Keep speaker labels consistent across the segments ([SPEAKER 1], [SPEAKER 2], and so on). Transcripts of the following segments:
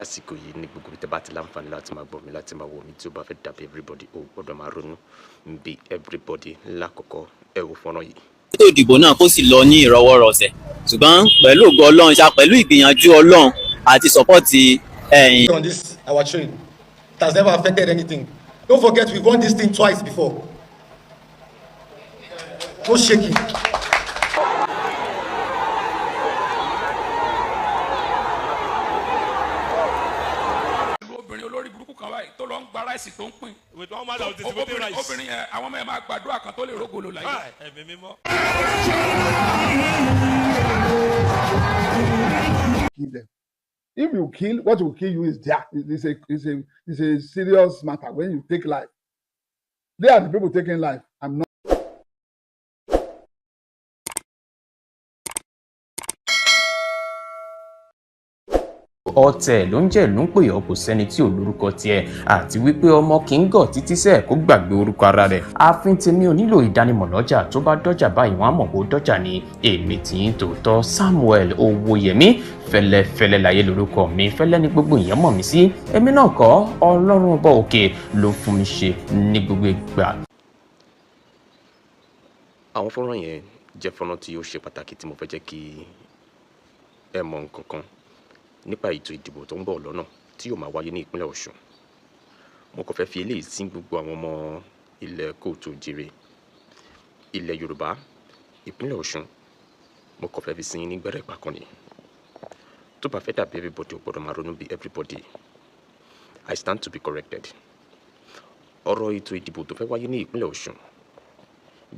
[SPEAKER 1] Lásìkò yìí ní gbogbo ibi tí ẹ bá ti láǹfààní láti máa gbọ́ mi, láti máa wò mí, tí ó bá fẹ́ dàbí everybody, ó gbọ́dọ̀ máa ronú bí everybody. Lákọ̀ọ́kọ́, ẹ wo fọ́nrán yìí.
[SPEAKER 2] Ètò ìdìbò náà kó sì lọ ní ìrọwọ́rọsẹ̀, ṣùgbọ́n pẹ̀lú ògo Ọlọ́run ṣá, pẹ̀lú ìgbìyànjú Ọlọ́run àti support ẹ̀yìn.
[SPEAKER 3] On this our train. It has never affected anything. Don't forget, we've won this thing twice before. No shaking.
[SPEAKER 4] Pẹ̀lú obìnrin olórí burúkú kan báyìí tó lọ ń gba rice tó ń pín.
[SPEAKER 5] With one man that was distributing
[SPEAKER 4] Obìnrin
[SPEAKER 5] rice.
[SPEAKER 4] obìnrin yẹn, àwọn ọmọ yẹn máa gbàdúrà kan tó lè rógolo láyé.
[SPEAKER 5] Ah, Ẹ̀mí mímọ́.
[SPEAKER 6] Kill them. If you kill, what will kill you is there. It's a serious matter when you take life. They are the people taking life. I'm not.
[SPEAKER 1] Ọ̀tẹ̀ ló ń jẹ́ ló ń pè ọ́, kò sẹ́ni tí ò lórúkọ tiẹ̀, àti wípé ọmọ kì í gọ̀ títí sẹ́ẹ̀ kó gbàgbé orúkọ ara rẹ̀. Ààfin tèmi ò nílò ìdánimọ̀ lọ́jà, tó bá dọ́jà báyìí, wọ́n á mọ̀ bó dọ́jà ni. Èmi tì í tòótọ́, Samuel Owóyẹmí Fẹ́lẹ́fẹ́lẹ́ láyé lórúkọ mi. Fẹ́lẹ́ ní gbogbo èèyàn mọ̀ mí sí. Èmi náà kọ́, Ọlọ́run ọba òkè ló fún mi ṣe ní gbogbo ìgbà. Àwọn fọ́nrán yẹn jẹ́ fọ́nrán tí ó ṣe pàtàkì tí mo fẹ́ jẹ́ kí ẹ mọ̀ nǹkan kan nípa ètò ìdìbò tó ń bọ̀ lọ́nà tí yóò máa wáyé ní ìpínlẹ̀ Ọ̀ṣun. Mo kàn fẹ́ fi eléyìí sí gbogbo àwọn ọmọ ilẹ̀ káàárọ̀ oòjíire, ilẹ̀ Yorùbá, ìpínlẹ̀ Ọ̀ṣun. Mo kàn fẹ́ fi sí yín ní gbẹ́rẹ́ ìpàkọ́ ni. Tó bá fẹ́ dàbí everybody, ò gbọ́dọ̀ máa ronú bí everybody. I stand to be corrected. Ọ̀rọ̀ ètò ìdìbò tó fẹ́ wáyé ní ìpínlẹ̀ Ọ̀ṣun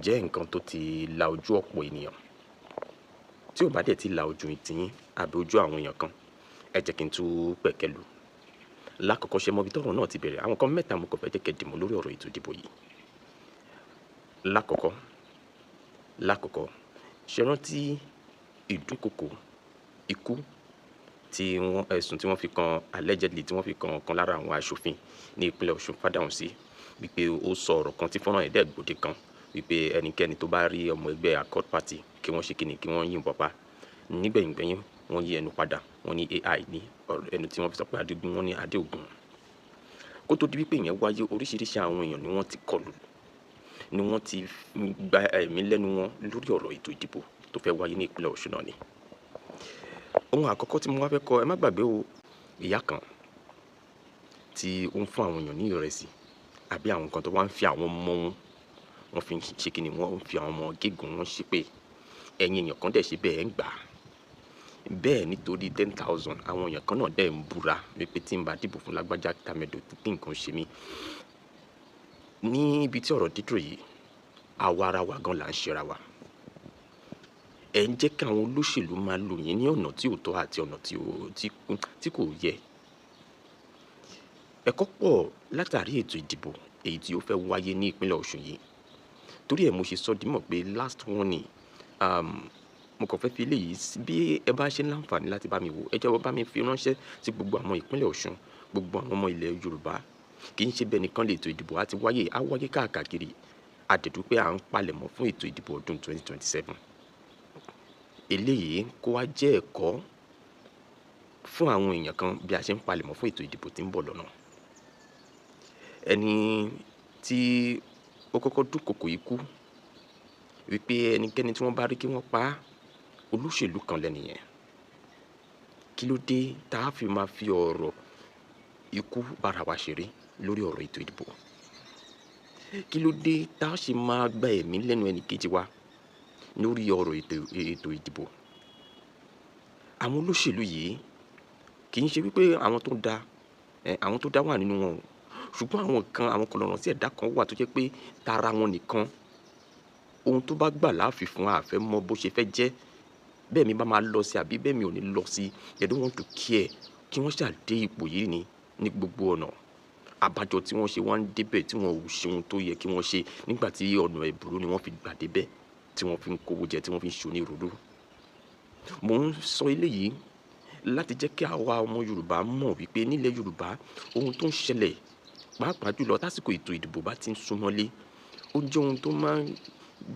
[SPEAKER 1] jẹ́ nǹkan tó ti la ojú ọ̀pọ̀ ènìyàn. Tí ò bá dẹ̀ ti la ojú tiyín àbí ojú àwọn èèyàn kan, ẹ jẹ́ kí n tú pẹ̀kẹ́ lù. Lákọ̀ọ́kọ́, ṣe mọ ibi tọ́rọ̀ náà ti bẹ̀rẹ̀? Àwọn kan mẹ́ta mo kàn fẹ́ jẹ́ kẹ́ dìmú lórí ọ̀rọ̀ ètò ìdìbò yìí. Lákọ̀ọ́kọ́, ṣe rántí ìdúnkokò ikú tí wọ́n ẹ̀sùn tí wọ́n fi kan, allegedly, tí wọ́n fi kan ọ̀kan lára àwọn aṣòfin ní ìpínlẹ̀ Ọ̀ṣun, Fádàhùnsí, wípé ó sọ ọ̀rọ̀ kan tí fọ́nrán yẹn dẹ̀ gbòde kan, wípé ẹnikẹ́ni tó bá rí ọmọ ẹgbẹ́ Accord Party, kí wọ́n ṣe kíni, kí wọ́n yìnbọn pa. Nígbẹ̀yìngbẹ̀yìn, wọ́n yí ẹnu padà, wọ́n ní AI ní ọ̀rọ̀ ẹnu tí wọ́n fi sọ pé Adégún, wọ́n ní Adéògùn. Kó tó di wípé ìyẹn wáyé, oríṣiríṣi àwọn èèyàn ni wọ́n ti kọlù, ni wọ́n ti gba ẹ̀mí lẹ́nu wọn lórí ọ̀rọ̀ ètò ìdìbò tó fẹ́ wáyé ní ìpínlẹ̀ Ọ̀ṣun náà ni. Ohun àkọ́kọ́ tí mo wá fẹ́ kọ, ẹ má gbàgbé o, ìyá kan tí ó ń fún àwọn èèyàn ní ìrẹsì àbí àwọn nǹkan tó wá ń fi àwọn ọmọ wọn, wọ́n fi ń ṣe kíni, wọ́n ń fi àwọn ọmọ gégùn, wọ́n ṣépè. Ẹ̀yin èèyàn kan dẹ̀ ṣe bẹ́ẹ̀ ń gbà á bẹ́ẹ̀ nítorí 10,000. Àwọn èèyàn kan náà dẹ̀ ń búra wípé tí n bá dìbò fún lágbájá, tàmẹ̀dò, kí nǹkan ṣe mí. Ní ibi tí ọ̀rọ̀ dídùn yìí, àwa ara wa gan là ń ṣera wa. Ẹ ń jẹ́ kí àwọn olóṣèlú máa lò yín ní ọ̀nà tí ò tọ́ àti ọ̀nà tí kò yẹ. Ẹ̀kọ́ pọ̀ látàrí ètò ìdìbò èyí tí ó fẹ́ wáyé ní ìpínlẹ̀ Ọ̀ṣun yìí. Torí ẹ̀ mo ṣe sọ dímọ̀ pé last warning, mo kàn fẹ́ fi eléyìí, bí ẹ bá ṣe ń láǹfààní láti bá mi wò, ẹ jẹ́ bá mi fi ránṣẹ́ sí gbogbo àwọn ìpínlẹ̀ Ọ̀ṣun, gbogbo àwọn ọmọ ilẹ̀ Yorùbá. Kì í ṣe bẹ́ẹ̀ nìkan lè ètò ìdìbò á ti wáyé, á wáyé káàkiri. A dẹ̀ dúpẹ́, à ń palẹ̀mọ́ fún ètò ìdìbò ọdún 2027. Eléyìí kó wá jẹ́ ẹ̀kọ́ fún àwọn èèyàn kan bí a ṣe ń palẹ̀mọ́ fún ètò ìdìbò tí ń bọ̀ lọ́nà. Ẹni tí ó kọ́kọ́ dúnkokò ikú wípé ẹnikẹ́ni tí wọ́n bá rí kí wọ́n pa á, olóṣèlú kan lẹ́nu yẹn. Kí ló dé tá a fi máa fi ọ̀rọ̀ ikú bára wa ṣeré lórí ọ̀rọ̀ ètò ìdìbò? Kí ló dé tá a ṣe máa gba ẹ̀mí lẹ́nu ẹnì kejì wa lórí ọ̀rọ̀ ètò ìdìbò? Àwọn olóṣèlú yìí, kì í ṣe wípé àwọn tó da ẹ, àwọn tó dá wà nínú wọn o, ṣùgbọ́n àwọn kan, àwọn kọlọ̀rọ̀ sí ẹ̀dá kan wà tó jẹ́ pé tara wọn nìkan, ohun tó bá gbà láàfin fún, àfẹ́ mọ bó ṣe fẹ́ jẹ́ bẹ́ẹ̀ mi bá máa lọ sí àbí bẹ́ẹ̀ mi ò ní lọ sí. They don't want to care. Kí wọ́n ṣàdé ipò yìí ní gbogbo ọ̀nà. Àbájọ tí wọ́n ṣe wá ń débẹ̀, tí wọ́n ò ṣe ohun tó yẹ kí wọ́n ṣe nígbà tí ọ̀nà ẹ̀bùrú ni wọ́n fi gbà débẹ̀, tí wọ́n fi ń kówó jẹ, tí wọ́n fi ń ṣe onírúurú. Mò ń sọ eléyìí láti jẹ́ kí àwa ọmọ Yorùbá mọ̀ wípé nílẹ̀ Yorùbá, ohun tó ń ṣẹlẹ̀, pàápàá jùlọ tásìkò ètò ìdìbò bá ti ń súnmọ́lé, ó jẹ́ ohun tó máa ń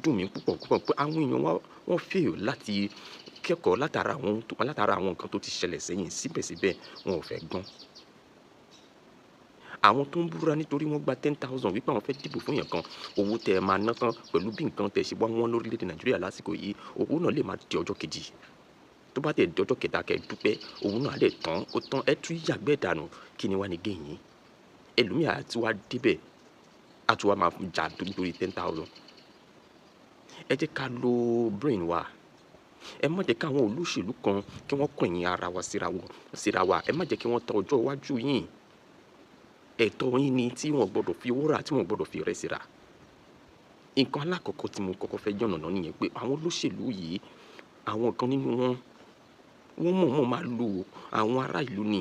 [SPEAKER 1] dùn mí púpọ̀ púpọ̀ pé àwọn èèyàn wa, wọ́n fail láti kẹ́kọ̀ọ́ látara àwọn nǹkan tó ti ṣẹlẹ̀ sẹ́yìn. Síbẹ̀síbẹ̀, wọn ò fẹ́ gbọ́n. Àwọn tó ń búra nítorí wọ́n gba 10,000 wípé àwọn fẹ́ dìbò fún èèyàn kan, owó tẹ́ ẹ máa ná tán pẹ̀lú bí nǹkan tẹ̀ ṣe wá wọ́n lórílẹ̀‐èdè Nàìjíríà lásìkò yìí, owó náà lè má di ọjọ́ kejì. Tó bá tẹ̀ di ọjọ́ kẹta, kẹ́ dúpẹ́, owó náà á dẹ̀ tán. Ó tán, ẹ tún yàgbẹ́ dànù. Kí ni wá ní géyìn? Ẹlòmíì àti wá débẹ̀, àti wá máa jà nítorí 10,000. Ẹ jẹ́ ká lo brain wa. Ẹ má jẹ́ káwọn olóṣèlú kan kí wọ́n kọ̀yìn ara wa síra wa. Ẹ má jẹ́ kí wọ́n ta ọjọ́ iwájú yín. Ẹ̀tọ́ yín ni tí wọ́n gbọ́dọ̀ fi owó rà, tí wọ́n gbọ́dọ̀ fi ìrẹsì rà. Nǹkan alákọ̀ọ́kọ́ tí mo kọ́kọ́ fẹ́ yànnàná nìyẹn, pé àwọn olóṣèlú yìí, àwọn kan nínú wọn, wọ́n mọ̀ọ́mọ̀ máa lo àwọn ará ìlú ni.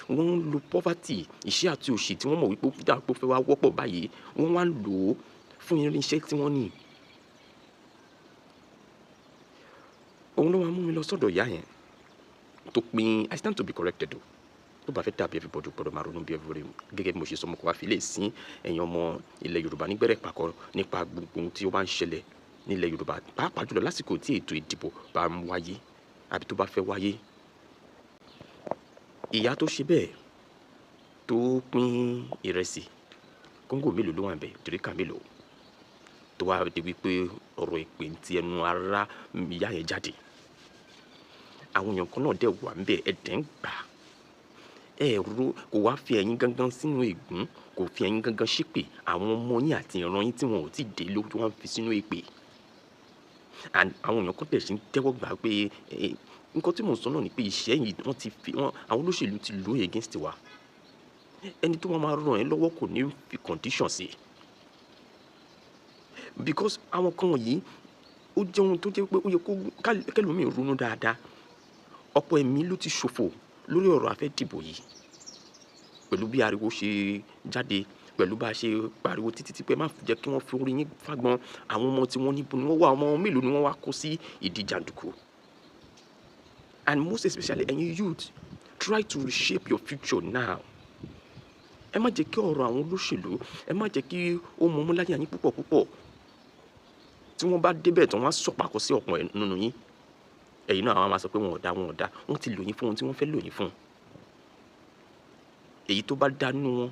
[SPEAKER 1] Wọ́n ń lo poverty, ìṣẹ́ àti òṣì tí wọ́n mọ̀ wípé ó dà pé ó fẹ́ wá wọ́pọ̀ báyìí, wọ́n wá ń lò ó fún irinṣẹ́ tí wọ́n ní. Òun ló máa mú mi lọ sọ́dọ̀ ìyá yẹn tó pín. I stand to be corrected o. Tó bá fẹ́ dàbí everybody, gbọ́dọ̀ máa ronú bí everybody. Gẹ́gẹ́ bí mo ṣe sọ, mo kò wá fi lè sín ẹ̀yin ọmọ ilẹ̀ Yorùbá nígbẹ́rẹ́ pàkọ́ nípa gbogbo ohun tí ó bá ń ṣẹlẹ̀ nílẹ̀ Yorùbá, pàápàá jùlọ lásìkò tí ètò ìdìbò bá ń wáyé àbí tó bá fẹ́ wáyé. Ìyá tó ṣe bẹ́ẹ̀, tó pín ìrẹsì, kóńgò mélòó ló wà níbẹ̀, derica mélòó, tó wá di wípé ọ̀rọ̀ ìpè ń ti ẹnu ara ìyá yẹn jáde, àwọn èèyàn kan náà dẹ̀ wà níbẹ̀, ẹ̀dẹ̀ ń gbà. Ẹ̀rọ kò wá fi ẹ̀yin gangan sínú ègún, kò fi ẹ̀yin gangan ṣépè. Àwọn ọmọ yín àti ìran yín tí wọn ò tí ì dé ló wọ́n fi sínú èpè. And àwọn èèyàn kan tẹ̀ sí ń tẹ́wọ́ gbà pé nǹkan tí mò ń sọ náà ni pé ìṣẹ́ yìí, wọ́n ti fi wọ́n, àwọn olóṣèlú ti lò against wa. Ẹni tó máa ràn ẹ́ lọ́wọ́ kò ní fi condition sí, because àwọn kan wọ̀nyí, ó jẹ́ ohun tó jẹ́ pé ó yẹ kó kẹlòmíì ronú dáadáa. Ọ̀pọ̀ ẹ̀mí ló ti ṣòfò lórí ọ̀rọ̀ afẹ́ dìbò yìí, pẹ̀lú bí ariwo ṣe jáde, pẹ̀lú bá a ṣe pariwo títí tí pé má jẹ́ kí wọ́n fi orí yín fágbọ́n. Àwọn ọmọ tí wọ́n níbo ni wọ́n wà? Ọmọ mélòó ni wọ́n wá kó sí ìdí jàǹdùkú? And most especially, ẹ̀yin youth, try to reshape your future now. Ẹ má jẹ́ kí ọ̀rọ̀ àwọn olóṣèlú, ẹ má jẹ́ kí ó mọ̀ọ́mú láyé yín púpọ̀ púpọ̀. Tí wọ́n bá débẹ̀ tí wọ́n á sọ̀pàkọ́ sí ọ̀pọ̀ nínú yín, ẹ̀yin náà àwọn máa sọ pé wọn ò dá, wọn ò dá. Wọ́n ti lò yín fún ohun tí wọ́n fẹ́ lò yín fún. Èyí tó bá dá nínú wọn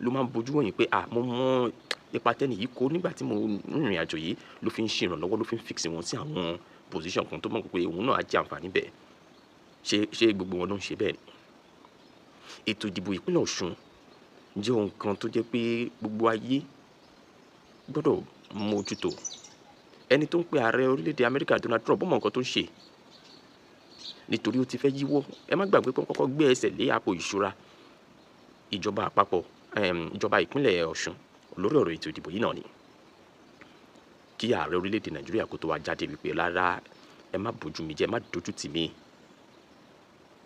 [SPEAKER 1] ló máa ń bojú wọ̀nyí pé, à, mo mọ ipa tẹ́ni yìí kó nígbà tí mo rìnrìn àjò yìí, ló fi ń ṣe ìrànlọ́wọ́, ló fi ń fix wọn sí àwọn position kan tó mọ̀ pé òun náà á jẹ àǹfààní bẹ́ẹ̀. Ṣé gbogbo wọn ló ń ṣe bẹ́ẹ̀ ni? Ètò ìdìbò ìpínlẹ̀ Ọ̀ṣun jẹ́ ohun kan tó jẹ́ pé gbogbo ayé gbọ́dọ̀ mójútó. Ẹni tó ń pe ààrẹ orílẹ̀-èdè Amẹ́ríkà, Donald Trump, ó mọ nǹkan tó ń ṣe, nítorí ó ti fẹ́ yíwọ́. Ẹ má gbàgbé pé wọ́n kọ́kọ́ gbé ẹsẹ̀ lé àpò ìṣúra ìjọba àpapọ̀, ìjọba ìpínlẹ̀ Ọ̀ṣun, lórí ọ̀rọ̀ ètò ìdìbò yìí náà ni, kí ààrẹ orílẹ̀-èdè Nàìjíríà kó tó wá jáde wípé, rárá, ẹ má bójú mi jẹ́, ẹ má dojú tì mí.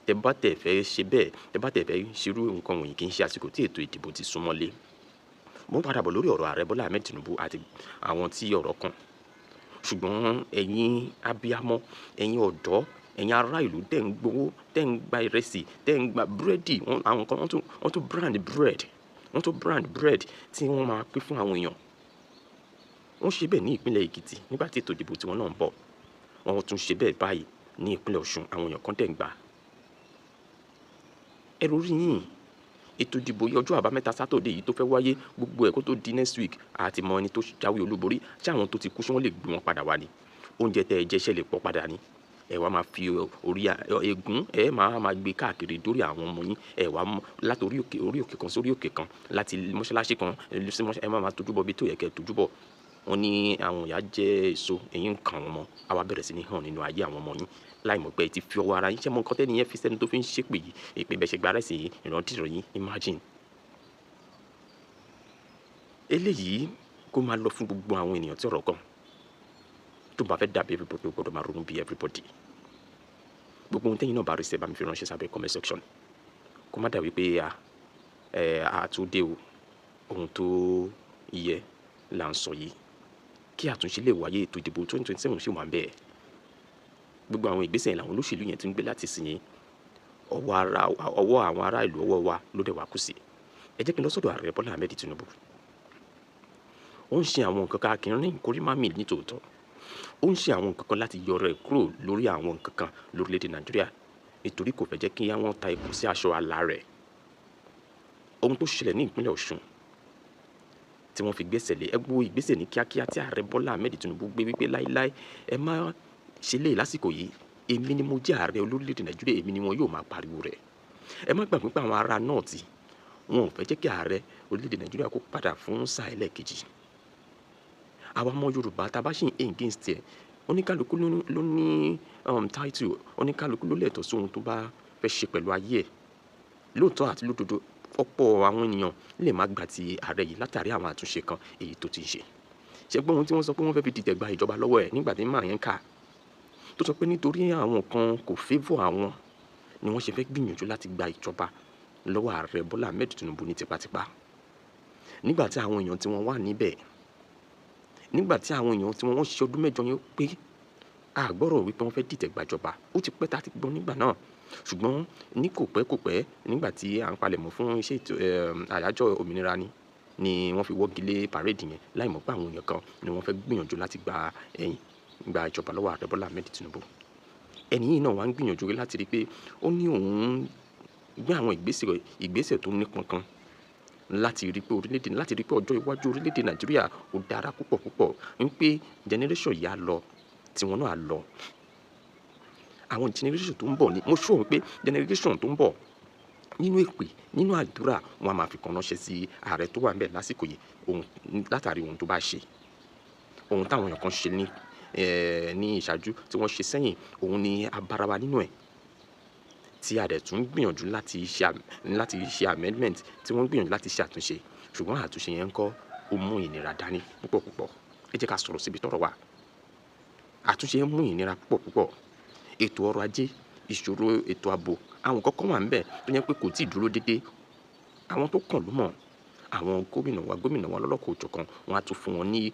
[SPEAKER 1] Tẹ bá tẹ̀ fẹ́ ṣe bẹ́ẹ̀, tẹ bá tẹ̀ fẹ́ ṣerú nǹkan wọ̀nyí, kì í ṣe àsìkò tí ètò ìdìbò ti súnmọ́lé. Mo ń padà bọ̀ lórí ọ̀rọ̀ ààrẹ Bọ́lá Ahmed Tinubu àti àwọn tí ọ̀rọ̀ kàn. Ṣùgbọ́n ẹ̀yin abiyamọ, ẹ̀yin ọ̀dọ́, ẹ̀yin ará ìlú tẹ̀ ń gbowó, tẹ̀ ń gba ìrẹsì, tẹ̀ ń gba búrẹ́dì, àwọn kan wọ́n tún brand bread, wọ́n tún brand bread tí wọ́n máa pín fún àwọn èèyàn. Wọ́n ṣe bẹ́ẹ̀ ní ìpínlẹ̀ Èkìtì nígbà tí ètò ìdìbò tiwọn náà ń bọ̀. Wọ́n tún ṣe bẹ́ẹ̀ báyìí ní ìpínlẹ̀ Ọ̀ṣun. Àwọn èèyàn kan tẹ̀ ń gbà. Ẹ ro orí yín. Ètò ìdìbò yìí, ọjọ́ àbámẹ́ta Sátọ̀dé yìí tó fẹ́ wáyé, gbogbo ẹ̀ kó tó di next week, àti mọ ẹni tó jáwé olúborí. Ṣé àwọn tó ti kú, ṣé wọ́n lè gbé wọn padà wá ni? Oúnjẹ tẹ́ ẹ jẹ, ṣẹ́ lè pọ̀ padà ni? Ẹ wá máa fi orí ègún, ẹ máa máa gbé káàkiri dórí àwọn ọmọ yín. Ẹ wá mọ láti orí òkè, orí òkè kan sórí òkè kan, láti mọ́ṣáláṣí kan sí mọ́ṣáláṣí. Ẹ máa máa tójú bọ̀ bí tó yẹ kẹ́ ẹ tójú bọ̀. Wọ́n ní àwọn ìyá jẹ èso, eyín ń kan àwọn ọmọ. A wá bẹ̀rẹ̀ sí ní hàn nínú ayé àwọn ọmọ yín láì mọ̀ pé ẹ ti fi ọwọ́ ara yín. Ṣé mo nǹkan tẹ́ni yẹn fi sẹ́ni tó fi ń ṣépè yìí, èpè bẹ́ẹ̀ ṣe gba rẹ́sì yìí, ìrántí yín? Imagine. Eléyìí kó máa lọ fún gbogbo àwọn ènìyàn tí ọ̀rọ̀ kàn. Tó bá fẹ́ dàbí everybody, ó gbọ́dọ̀ máa ronú bí everybody. Gbogbo ohun tẹ́yin náà bá rí sí, ẹ bá mi fi ránṣẹ́ sábẹ́ comment section. Kó má dà wípé a ẹ a tó dé o. Ohun tó yẹ là ń sọ yìí, kí àtúnṣe lè wáyé. Ètò ìdìbò 2027 sì wà ń bẹ́ẹ̀. Gbogbo àwọn ìgbésẹ̀ yẹn làwọn olóṣèlú yẹn ti ń gbé láti sìn yín. Ọwọ́ ara, ọwọ́ àwọn ará ìlú, ọwọ́ wa ló dẹ̀ wá kú sí. Ẹ jẹ́ kí n lọ sọ́dọ̀ ààrẹ Bọ́lá Ahmed Tinubu. Ó ń ṣe àwọn nǹkan káàkiri ní kórí má mì ní tòótọ́. Ó ń ṣe àwọn nǹkan kan láti yọ rẹ̀ kúrò lórí àwọn nǹkan kan lórílẹ̀‐èdè Nàìjíríà, nítorí kò fẹ́ jẹ́ kí wọ́n ta epo sí aṣọ àlà rẹ̀. Ohun tó ṣẹlẹ̀ ní ìpínlẹ̀ Ọ̀ṣun tí wọ́n fi gbẹ́sẹ̀ lé ẹgbẹ́ ìgbésẹ̀ ní kíákíá tí ààrẹ Bọ́lá Ahmed Tinubu gbé wípé láíláí, ẹ má ṣe lè lásìkò yìí, èmi ni mo jẹ́ ààrẹ olórílẹ̀‐èdè Nàìjíríà, èmi ni wọn yóò máa pariwo rẹ̀. Ẹ má gbàgbé pé àwọn ará North wọn ò fẹ́ jẹ́ kí ààrẹ orílẹ̀‐èdè Nàìjíríà kó padà fún sáà ẹlẹ́ẹ̀kejì. Àwa ọmọ Yorùbá tá a bá ṣì ń against ẹ̀, oníkálukú ló ní title, oníkálukú ló lẹ́tọ̀ọ́ sí ohun tó bá fẹ́ ṣe pẹ̀lú ayé ẹ̀. Lóòótọ́ àti lódodo, ọ̀pọ̀ àwọn ènìyàn lè má gbà ti ààrẹ yìí látàrí àwọn àtúnṣe kan èyí tó ti ń ṣe. Ṣé gbọ́ ohun tí wọ́n sọ pé wọ́n fẹ́ fi dìtẹ̀ gba ìjọba lọ́wọ́ ẹ̀ nígbà tí màá yẹn kà, tó sọ pé nítorí àwọn kan kò favour àwọn ni wọ́n ṣe fẹ́ gbìyànjú láti gba ìjọba lọ́wọ́ ààrẹ Bọ́lá Ahmed Tinubu ní tipátipá. Nígbà tí àwọn èèyàn tí wọ́n wà níbẹ̀, nígbà tí àwọn èèyàn tí wọ́n ṣe ọdún 8 yẹn pé a gbọ́rọ̀ wípé wọ́n fẹ́ dìtẹ̀ gbàjọba, ó ti pẹ́ tá a ti gbọ́ nígbà náà. Ṣùgbọ́n ní kò pẹ́ kò pẹ́, nígbà tí à ń palẹ̀mọ́ fún iṣẹ́ ètò àyájọ́ òmìnira ni wọ́n fi wọ́gi lé parade yẹn, láì mọ̀ pé àwọn èèyàn kan ni wọ́n fẹ́ gbìyànjú láti gba ẹ̀yìn gba ìjọba lọ́wọ́ ààrẹ Bọ́lá Ahmed Tinubu. Ẹni yìí náà wá ń gbìyànjú láti rí pé ó ní òun gbé àwọn ìgbésẹ̀ tó nípọn kan láti rí pé orílẹ̀-èdè, láti rí pé ọjọ́ iwájú orílẹ̀-èdè Nàìjíríà ó dára púpọ̀ púpọ̀, ń pé generation yìí á lọ, tiwọn náà á lọ. Àwọn generation tó ń bọ̀ ni mo sọ wípé generation tó ń bọ̀ nínú èpè, nínú àdúrà, wọn a máa fi kan ránṣẹ́ sí ààrẹ tó wà níbẹ̀ lásìkò yìí, ohun látàrí ohun tó bá ṣe, ohun táwọn èèyàn kan ṣe ní ìṣáájú tí wọ́n ṣe sẹ́yìn, òun ni abára wa nínú ẹ̀ tí a dẹ̀ tún gbìyànjú láti ṣe amendment, tí wọ́n gbìyànjú láti ṣe àtúnṣe. Ṣùgbọ́n àtúnṣe yẹn ń kọ́ ó mú ìnira dání púpọ̀ púpọ̀. Ẹ jẹ́ ká sọ̀rọ̀ síbi tọ́rọ̀ wà. Àtúnṣe ń mú ìnira púpọ̀ púpọ̀. Ètò ọrọ̀ ajé, ìṣòro ètò ààbò, àwọn kọ̀ọ̀kan wà níbẹ̀ tó jẹ́ pé kò tíì dúró dédé. Àwọn tó kàn ló mọ̀. Àwọn gómìnà wa lọ́lọ́kọ̀ òjọ̀kan, wọ́n á tún fún wọn ní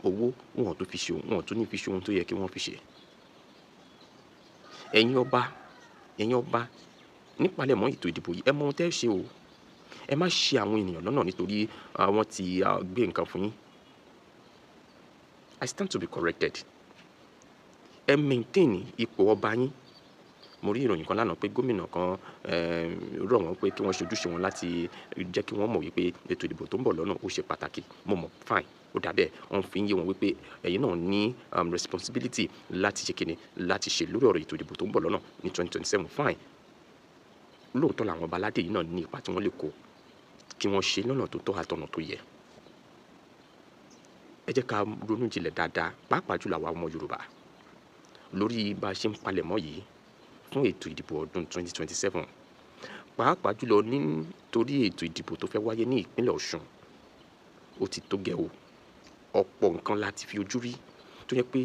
[SPEAKER 1] owó, wọn ò tún fi ṣe ohun, wọn ò tún ní fi ṣe ohun tó yẹ kí wọ́n fi ṣe. Ẹ̀yin ọba, nípalẹ̀mọ́ ètò ìdìbò yìí, ẹ mọ ohun tẹ́ ẹ ṣe o. Ẹ má ṣe àwọn ènìyàn lọ́nà nítorí wọ́n ti gbé nǹkan fún yín. I stand to be corrected. Ẹ maintain ipò ọba yín. Mo rí ìròyìn kan lánàá pé gómìnà kan rọ̀ wọ́n pé kí wọ́n ṣojúṣe wọn láti jẹ́ kí wọ́n mọ̀ wípé ètò ìdìbò tó ń bọ̀ lọ́nà ó ṣe pàtàkì. Mo mọ̀ fine, ó dà bẹ́ẹ̀. Wọ́n fi ń yé wọn wípé ẹ̀yin náà ní responsibility láti ṣe kíni, láti ṣe lórí ọ̀rọ̀ ètò ìdìbò tó ń bọ̀ lọ́nà ní 2027. Fine. Lóòótọ́ làwọn ọba aládé yìí náà ní ipa tí wọ́n lè kó kí wọ́n ṣe lọ́nà tó tọ́ àtọ̀nà tó yẹ. Ẹ jẹ́ ká ronú jinlẹ̀ dáadáa, pàápàá jùlọ àwa ọmọ Yorùbá, lórí bá a ṣe ń palẹ̀mọ́ yìí fún ètò ìdìbò ọdún 2027, pàápàá jùlọ nítorí ètò ìdìbò tó fẹ́ wáyé ní ìpínlẹ̀ Ọ̀ṣun. Ó ti tó gẹ́ o. Ọ̀pọ̀ nǹkan la ti fi ojú rí tó yẹ pé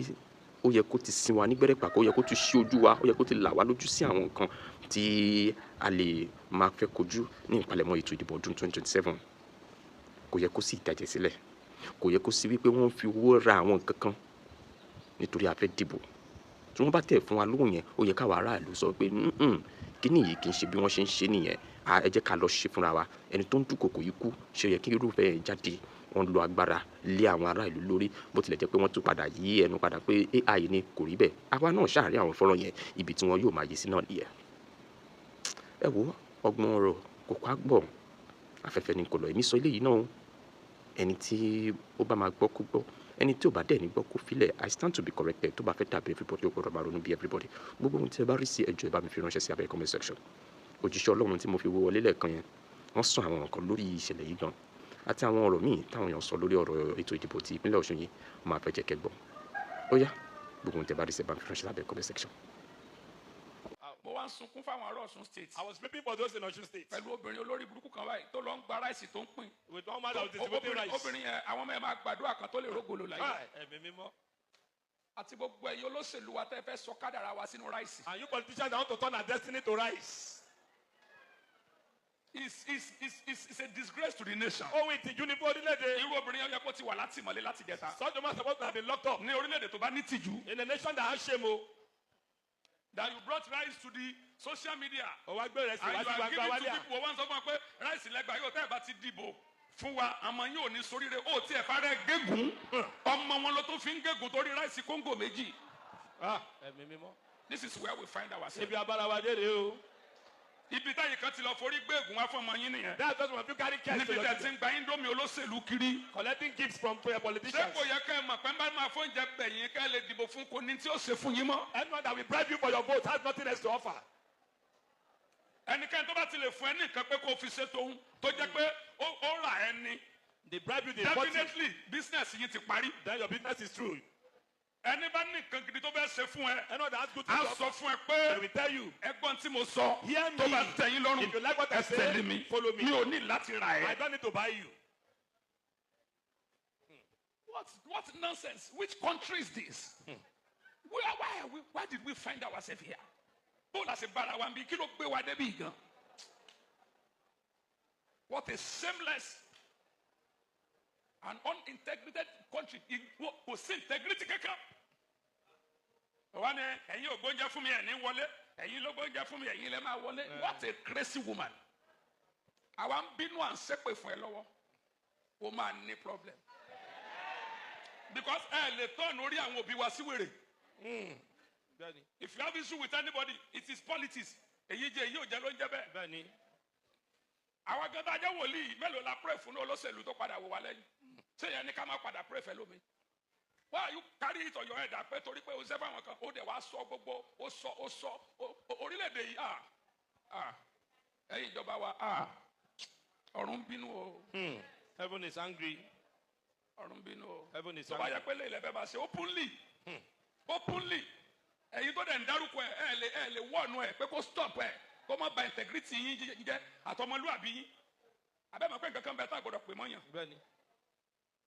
[SPEAKER 1] ó yẹ kó ti sin wa nígbẹ́rẹ́ pàkó, ó yẹ kó ti ṣí ojú wa, ó yẹ kó ti là wá lójú sí àwọn nǹkan tí a lè máa fẹ́ kojú ní ìpalẹ̀mọ́ ètò ìdìbò ọdún 2027. Kò yẹ kó sí ìtàjẹ̀ sílẹ̀, kò yẹ kó sí wípé wọ́n fi owó ra àwọn nǹkan kan nítorí a fẹ́ dìbò. Tí wọ́n bá tẹ̀ fún wa lóhùn yẹn, ó yẹ káwa aráàlú sọ pé kíní yìí kì í ṣe bí wọ́n ṣe ń ṣe nìyẹn. Ẹ jẹ́ ká lọ ṣe fúnra wa. Ẹni tó ń dúnkokò yìí kú, ṣé ó yẹ kí irúfẹ́ ẹ̀ jáde? Wọ́n lo agbára lé àwọn ará ìlú lórí, bó tilẹ̀ jẹ́ pé wọ́n tún padà yí ẹnu padà pé AI ni, kò rí bẹ́ẹ̀. Àwa náà ṣàárín àwọn fọ́nrán yẹn, ibi tí wọ́n yóò máa yí sí náà nìyẹn. Ẹ wo ọgbọ́n ọ̀rọ̀ kò pa gbọ̀, afẹ́fẹ́ ni kò lọ. Èmi sọ eléyìí náà o. Ẹni tí ó bá máa gbọ́ kó gbọ́, ẹni tí ò bá dẹ̀ ní gbọ́ kó filẹ̀. I stand to be corrected. Tó bá fẹ́ dàbí everybody, ó gbọ́dọ̀ máa ronú bí everybody. Gbogbo ohun tí ẹ bá rí sí, ẹ jọ̀ọ́ ẹ bá mi fi ránṣẹ́ sí abẹ́ comment section. Òjíṣẹ́ Ọlọ́run tí mo fi wọlé lẹ́ẹ̀kan yẹn, wọ́n sọ àwọn nǹkan lórí ìṣẹ̀lẹ̀ yìí gan, àti àwọn ọ̀rọ̀ míì táwọn èèyàn sọ lórí ọ̀rọ̀ ètò ìdìbò ti ìpínlẹ̀ Ọ̀ṣun yìí, máa fẹ́ jẹ́ kẹ́ gbọ́. Ó yá, gbogbo ohun tí ẹ bá rí sí, ẹ bá mi fi ránṣẹ́ lábẹ́ comment section.
[SPEAKER 4] Mo wá ń sunkún fáwọn ará Ọ̀ṣun State.
[SPEAKER 5] I was weeping for those in Ọ̀ṣun State.
[SPEAKER 4] Pẹ̀lú obìnrin olórí burúkú kan báyìí tó lọ ń gba ráìsì tó ń pín.
[SPEAKER 5] With one man that was distributing rice.
[SPEAKER 4] Obìnrin yẹn, àwọn ọmọ ẹ̀ máa gbàdúrà kan tó lè rógolo láyé.
[SPEAKER 5] Ẹ̀mí mímọ́.
[SPEAKER 4] Àti gbogbo ẹ̀yin olóṣèlú wa tẹ́ fẹ́ sọ kádàrá wa sínú ráìsì.
[SPEAKER 5] And you politicians that want to turn our destiny to rice.
[SPEAKER 4] It's a disgrace to the nation.
[SPEAKER 5] Ohun ìtìjú ni fún orílẹ̀-èdè.
[SPEAKER 4] Irú obìnrin yẹn yẹ kó ti wà látìmọ́lé láti jẹta.
[SPEAKER 5] Such a man supposed to have been locked up.
[SPEAKER 4] Ní orílẹ̀-èdè tó bá ní tìjú.
[SPEAKER 5] In a nation that has shame o.
[SPEAKER 4] That you brought rice to the social media.
[SPEAKER 5] Ó wá gbé ìrẹsì
[SPEAKER 4] And
[SPEAKER 5] wá
[SPEAKER 4] you
[SPEAKER 5] sí
[SPEAKER 4] are
[SPEAKER 5] gbangba
[SPEAKER 4] giving to
[SPEAKER 5] wálíà.
[SPEAKER 4] people. Wọ́n sọ fún wa pé ráìsì lẹ́gbàá yóò tẹ́ ẹ̀ bá ti dìbò Fún wa, àmọ́ yóò ní soríire. Ó tiẹ̀ fara gégùn, ọmọ wọn ló tún fi ń gégùn torí rice kóńgò 2.
[SPEAKER 5] Ah, ẹ̀mí mímọ́.
[SPEAKER 4] This is where we find ourselves.
[SPEAKER 5] Ibi abára wa dé rèé o.
[SPEAKER 4] Ibi táyì kan ti lọ forí gbéègùn wá fún ọmọ yín nìyẹn.
[SPEAKER 5] That's just when you carry cash to
[SPEAKER 4] Níbi
[SPEAKER 5] your
[SPEAKER 4] tẹ̀ tí
[SPEAKER 5] children.
[SPEAKER 4] ń gba Indomie olóṣèlú kiri.
[SPEAKER 5] Collecting gifts from prayer
[SPEAKER 4] Ṣé
[SPEAKER 5] politicians.
[SPEAKER 4] kò yẹ kẹ́ ẹ mọ̀ pé ń bá máa fóúnjẹ bẹ̀yìn kẹ́ ẹ lè dìbò fún, kò ní tí ó ṣe fún yín mọ́?
[SPEAKER 5] Anyone that will bribe you for your vote has nothing else to offer.
[SPEAKER 4] Ẹnikẹ́ni tó bá ti lè fún ẹ ní nǹkan pé kó o fi ṣe tóun, tó jẹ́ pé ó rà ẹ́ ni,
[SPEAKER 5] They bribe you, they bought you.
[SPEAKER 4] definitely business yín ti parí.
[SPEAKER 5] Then your business is through.
[SPEAKER 4] Ẹni bá ní nǹkan gidi tó fẹ́ ṣe fún ẹ,
[SPEAKER 5] Anyone that has good
[SPEAKER 4] á
[SPEAKER 5] things to
[SPEAKER 4] sọ
[SPEAKER 5] offer,
[SPEAKER 4] fún ẹ pé,
[SPEAKER 5] they will tell you.
[SPEAKER 4] "Ẹgbọ́n tí mo sọ,
[SPEAKER 5] Hear me.
[SPEAKER 4] tó bá tẹ́ yín lọ́rùn,
[SPEAKER 5] If you like what I
[SPEAKER 4] ẹ
[SPEAKER 5] say,
[SPEAKER 4] tẹ̀lé mi.
[SPEAKER 5] follow me.
[SPEAKER 4] Mi ò ní láti rà
[SPEAKER 5] I
[SPEAKER 4] ẹ́."
[SPEAKER 5] don't need to buy you.
[SPEAKER 4] What nonsense? Which country is this? Why did we find ourselves here? Bó la ṣe bára wa bí? Kí ló gbé wa débi gan? What a shameless and unintegrated country. Kò sí integrity kankan. Wọ́n ní ẹ̀yin ò gbóúnjẹ fún mi, ẹ̀ ní wọlé. Ẹ̀yin ló gbóúnjẹ fún mi, ẹ̀yin lẹ máa wọlé. What a crazy woman. Àwa ń bínú, à ń ṣépè fún ẹ lọ́wọ́. O máa ní problem. Because ẹ lè tọ́ọ̀nù orí àwọn òbí wa sí wèrè.
[SPEAKER 5] Bẹ́ẹ̀ni.
[SPEAKER 4] If you have issue with anybody, it is politics. Èyí jẹ́ èyí ò jẹ́ ló ń jẹ́ bẹ́ẹ̀.
[SPEAKER 5] Bẹ́ẹ̀ni.
[SPEAKER 4] Àwọn gan tá a jẹ́ wòlíì, mélòó la pray fún ní olóṣèlú tó padà wò wá lẹ́yìn? Ṣé yẹn ní ká má padà pray fẹ́ lómi? Why you carry it on your head pé torí pé o ṣe fáwọn kan, ó dẹ̀ wá sọ gbogbo, ó sọ, ó sọ, orílẹ̀-èdè yìí, ah, ah, ẹ̀yin ìjọba wa, ah, ọ̀run bínú o.
[SPEAKER 5] Heaven is angry.
[SPEAKER 4] Ọ̀run bínú o.
[SPEAKER 5] Heaven is
[SPEAKER 4] Tó bá
[SPEAKER 5] angry.
[SPEAKER 4] yẹ pé lè lẹ́fẹ̀ẹ́ bá ṣe openly, openly, ẹ̀yin tó dẹ̀ ń dárúkọ ẹ̀, ẹ̀ lè wọ̀nù ẹ̀ pé kó stop ẹ̀, kó má ba integrity yín jẹ́ àtọmọlúàbí yín. Abẹ́ mọ̀ pé nǹkan kan bẹ tá a gbọ́dọ̀ pè mọ́yàn.
[SPEAKER 5] Bẹ́ẹ̀ni.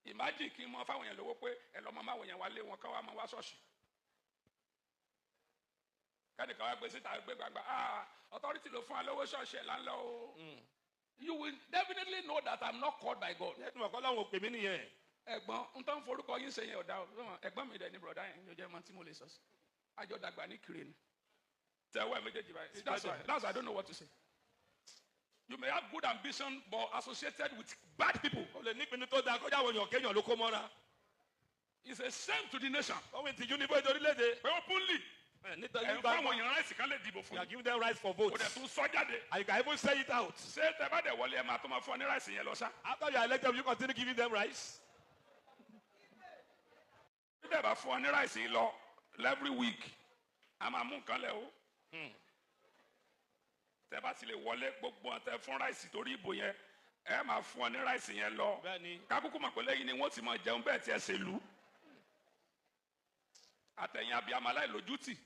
[SPEAKER 4] Imagine kí n mọ fáwọn èèyàn lówó pé ẹ lọ́ mọ máwọn èèyàn wá lé wọn ká wá máa wá ṣọ́ọ̀ṣì. Kẹ́nìkan wá gbé síta gbé gbangba, "Ah, authority ló fún wa lówó, ṣọ́ọ̀ṣì ẹ̀ là ń lọ o." You will definitely know that I'm not called by God.
[SPEAKER 5] Ẹ tún mọ̀ kọ́ láwọn òpè mí nìyẹn.
[SPEAKER 4] Ẹ̀gbọ́n n tó ń forúkọ yín ṣe yẹn ọ̀dà o. Ẹ̀gbọ́n mi dẹ̀ ní bùrọ̀dá yẹn ní ojú ẹ̀ mọ́ tí mo lè sọ sí. Àjọ dàgbà ní kiri ni. Tẹ̀wọ́ ẹ̀ méjèèjì báyìí. That's why I don't know what to say. You may have good ambition but associated with bad people.
[SPEAKER 5] O lè nípinnu tó dáa, kọjá àwọn èèyàn kéèyàn ló kó mọ́ra.
[SPEAKER 4] It's a shame to the nation.
[SPEAKER 5] Wọ́n ti jú ní bóyá orílẹ̀-èdè.
[SPEAKER 4] Pé openly
[SPEAKER 5] Ẹ níta
[SPEAKER 4] ẹ̀ ń
[SPEAKER 5] nígbà
[SPEAKER 4] fáwọn èèyàn rice kan lè dìbò fún
[SPEAKER 5] You are
[SPEAKER 4] yín.
[SPEAKER 5] giving them rice for
[SPEAKER 4] Kò dẹ̀
[SPEAKER 5] votes.
[SPEAKER 4] tún sọ jáde.
[SPEAKER 5] And you can even say it out.
[SPEAKER 4] Ṣé tẹ bá dẹ̀ wọlé, ẹ máa tó máa fún ọ ní rice yẹn lọ sá?
[SPEAKER 5] After you are elected, you continue giving them rice.
[SPEAKER 4] Bí tẹ bá fún ọ ní rice yìí lọ every week, a máa mú nǹkan lẹ̀ o. Tẹ bá ti lè wọlé, gbogbo wọn tẹ fún rice torí ìbò yẹn, ẹ máa fún ọ ní rice yẹn lọ.
[SPEAKER 5] Bẹ́ẹ̀ni.
[SPEAKER 4] Kákúkú mọ̀ pé lẹ́yìn ni wọ́n ti máa jẹun bẹ́ẹ̀ tí ẹ ṣe lù. Àtẹ̀yìn abiyamọ aláìlójútì.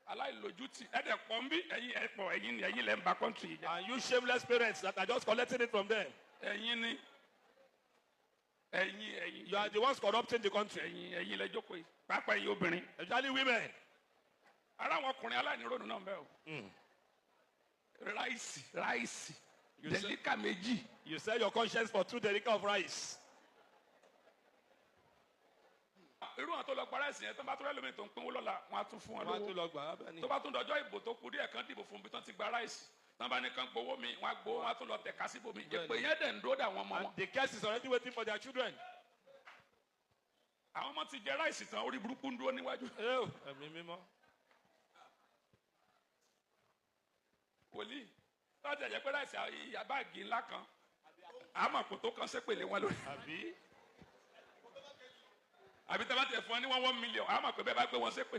[SPEAKER 4] Aláìlójútì. Ẹ dẹ̀ pọ̀ ń bí, ẹ̀yin ẹ̀ pọ̀, ẹ̀yin ni, ẹ̀yin lẹ́ ń ba country yìí jẹ́.
[SPEAKER 5] And you shameless parents that are just collecting it from them.
[SPEAKER 4] Ẹ̀yin ni. Ẹ̀yin, ẹ̀yin.
[SPEAKER 5] You are the ones corrupting the country.
[SPEAKER 4] Ẹ̀yin, ẹ̀yin lẹ jókòó yìí. Pàápàá ẹ̀yin obìnrin.
[SPEAKER 5] Especially women.
[SPEAKER 4] Ara àwọn ọkùnrin aláìnírònú náà ń bẹ o. Rice, rice derica 2.
[SPEAKER 5] You sell your conscience for two derica of rice.
[SPEAKER 4] Irú àwọn tó lọ gba rice yẹn, tó bá tó rẹ́ lómi tó ń pínwó lọ́la, wọ́n á tún fún wọn
[SPEAKER 5] Wọ́n á tún
[SPEAKER 4] lówó.
[SPEAKER 5] lọ gbà á, bẹ́ẹ̀ ni.
[SPEAKER 4] Tó bá tún dọjọ́ ìbò tó kù díẹ̀ kan dìbò fún bí tán ti gba rice, tán bá ní kan gbowó mi, wọ́n á gbowó, wọ́n á tún lọ tẹ̀ka síbòmí. Èpè yẹn dẹ̀ ń dúró dà wọ́n ọmọ wọn.
[SPEAKER 5] And the curse is already waiting for their children.
[SPEAKER 4] Àwọn ọmọ ti jẹ rice tán, orí burúkú ń dúró níwájú.
[SPEAKER 5] Ew, ẹ̀mí mímọ́.
[SPEAKER 4] Wòlíì láti ẹ̀jẹ̀ pé rice ìyá báàgì ńlá kan, àmọ́ kò tó kan sépèlé wọn lórí.
[SPEAKER 5] Àbí?
[SPEAKER 4] Àbí tẹ́ bá tiẹ̀ fún ọ ní 1 1 million, àmọ́ pé bẹ́ẹ̀ bá gbé wọn sépè.